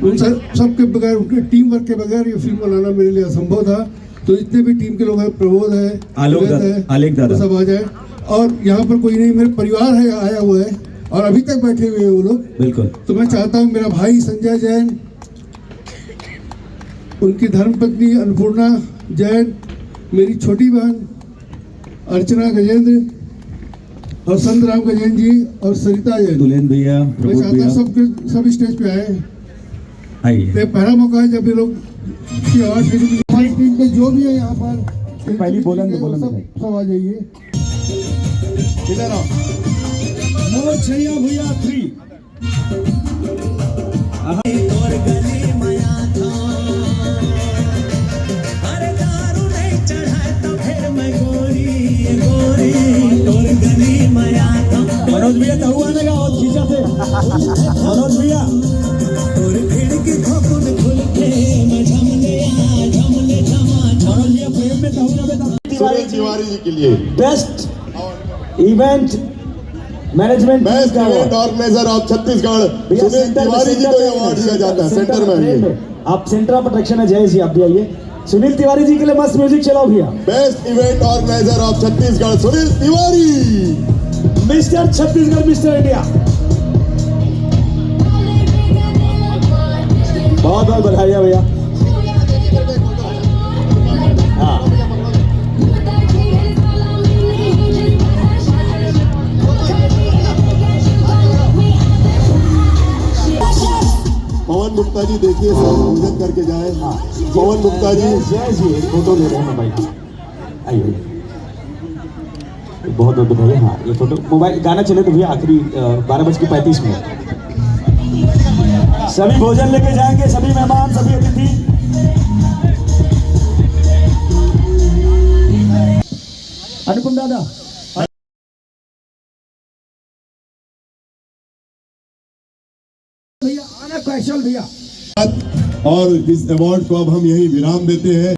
उन सब सबके बगैर, उनके टीम वर्क के बगैर ये फिल्म बनाना मेरे लिए असंभव था। तो जितने भी टीम के लोग हैं, प्रबोध है, आलोक सुरेंद्र दादा, है, आलेख दादा। वो सब आ जाए। और यहाँ पर कोई नहीं, मेरे परिवार है, आया हुआ है, और अभी तक बैठे हुए हैं वो लोग। बिल्कुल। तो मैं चाहता हूँ मेरा भाई संजय जैन, उनकी धर्मपत्नी अन्नपूर्णा जैन, मेरी छोटी बहन अर्चना गजेंद्र और संतराम गजेंद्र जी और सरिता जैन। दुल्हन भैया, मैं प्रबोध चाहता हूँ भैया, सब सबकी स्टेज पे आए। आइए। ये पहला मौका है जब ये लोग की अवार्ड देने के लिए। हमारी टीम में जो भी है यहाँ पर, पहली बोलन, बोलन सब, भाई। सब आ जाइए। इधर आओ। मोर छैया भुइयां थ्री। मनोज भैया, तहु आने का बहुत खींचा थे। मनोज भैया। मनोज भैया, प्रेम में तहु ना बेटा। सुनील तिवारी जी के लिए best event management best event organiser of Chhattisgarh Sunil Tiwari ji को ये अवार्ड दिया जाता है। सेंटर में आइए। आप सेंटर ऑफ अट्रैक्शन है जय जी, आप भी आइए। सुनील तिवारी जी के लिए मस्त म्यूजिक चलाओ भैया। Best event organiser of Chhattisgarh Sunil Tiwari. Mister Chhattisgarh, mister India, बहुत बहुत बधाई है भैया। हाँ। पवन गुप्ता जी, देखिए, सब भोजन करके जाए। पवन गुप्ता जी। जय जी, एक फोटो ले रहे हैं भाई। आइए, बहुत बहुत बधाई। हाँ, ये फोटो, मोबाइल, गाना चले तो भैया, आखिरी बारह बज के पैंतीस मिनट। सभी भोजन लेके जाएंगे, सभी मेहमान, सभी अतिथि। अनुपम दादा। भैया आना, कौशल भैया। और इस अवार्ड को अब हम यहीं विराम देते हैं।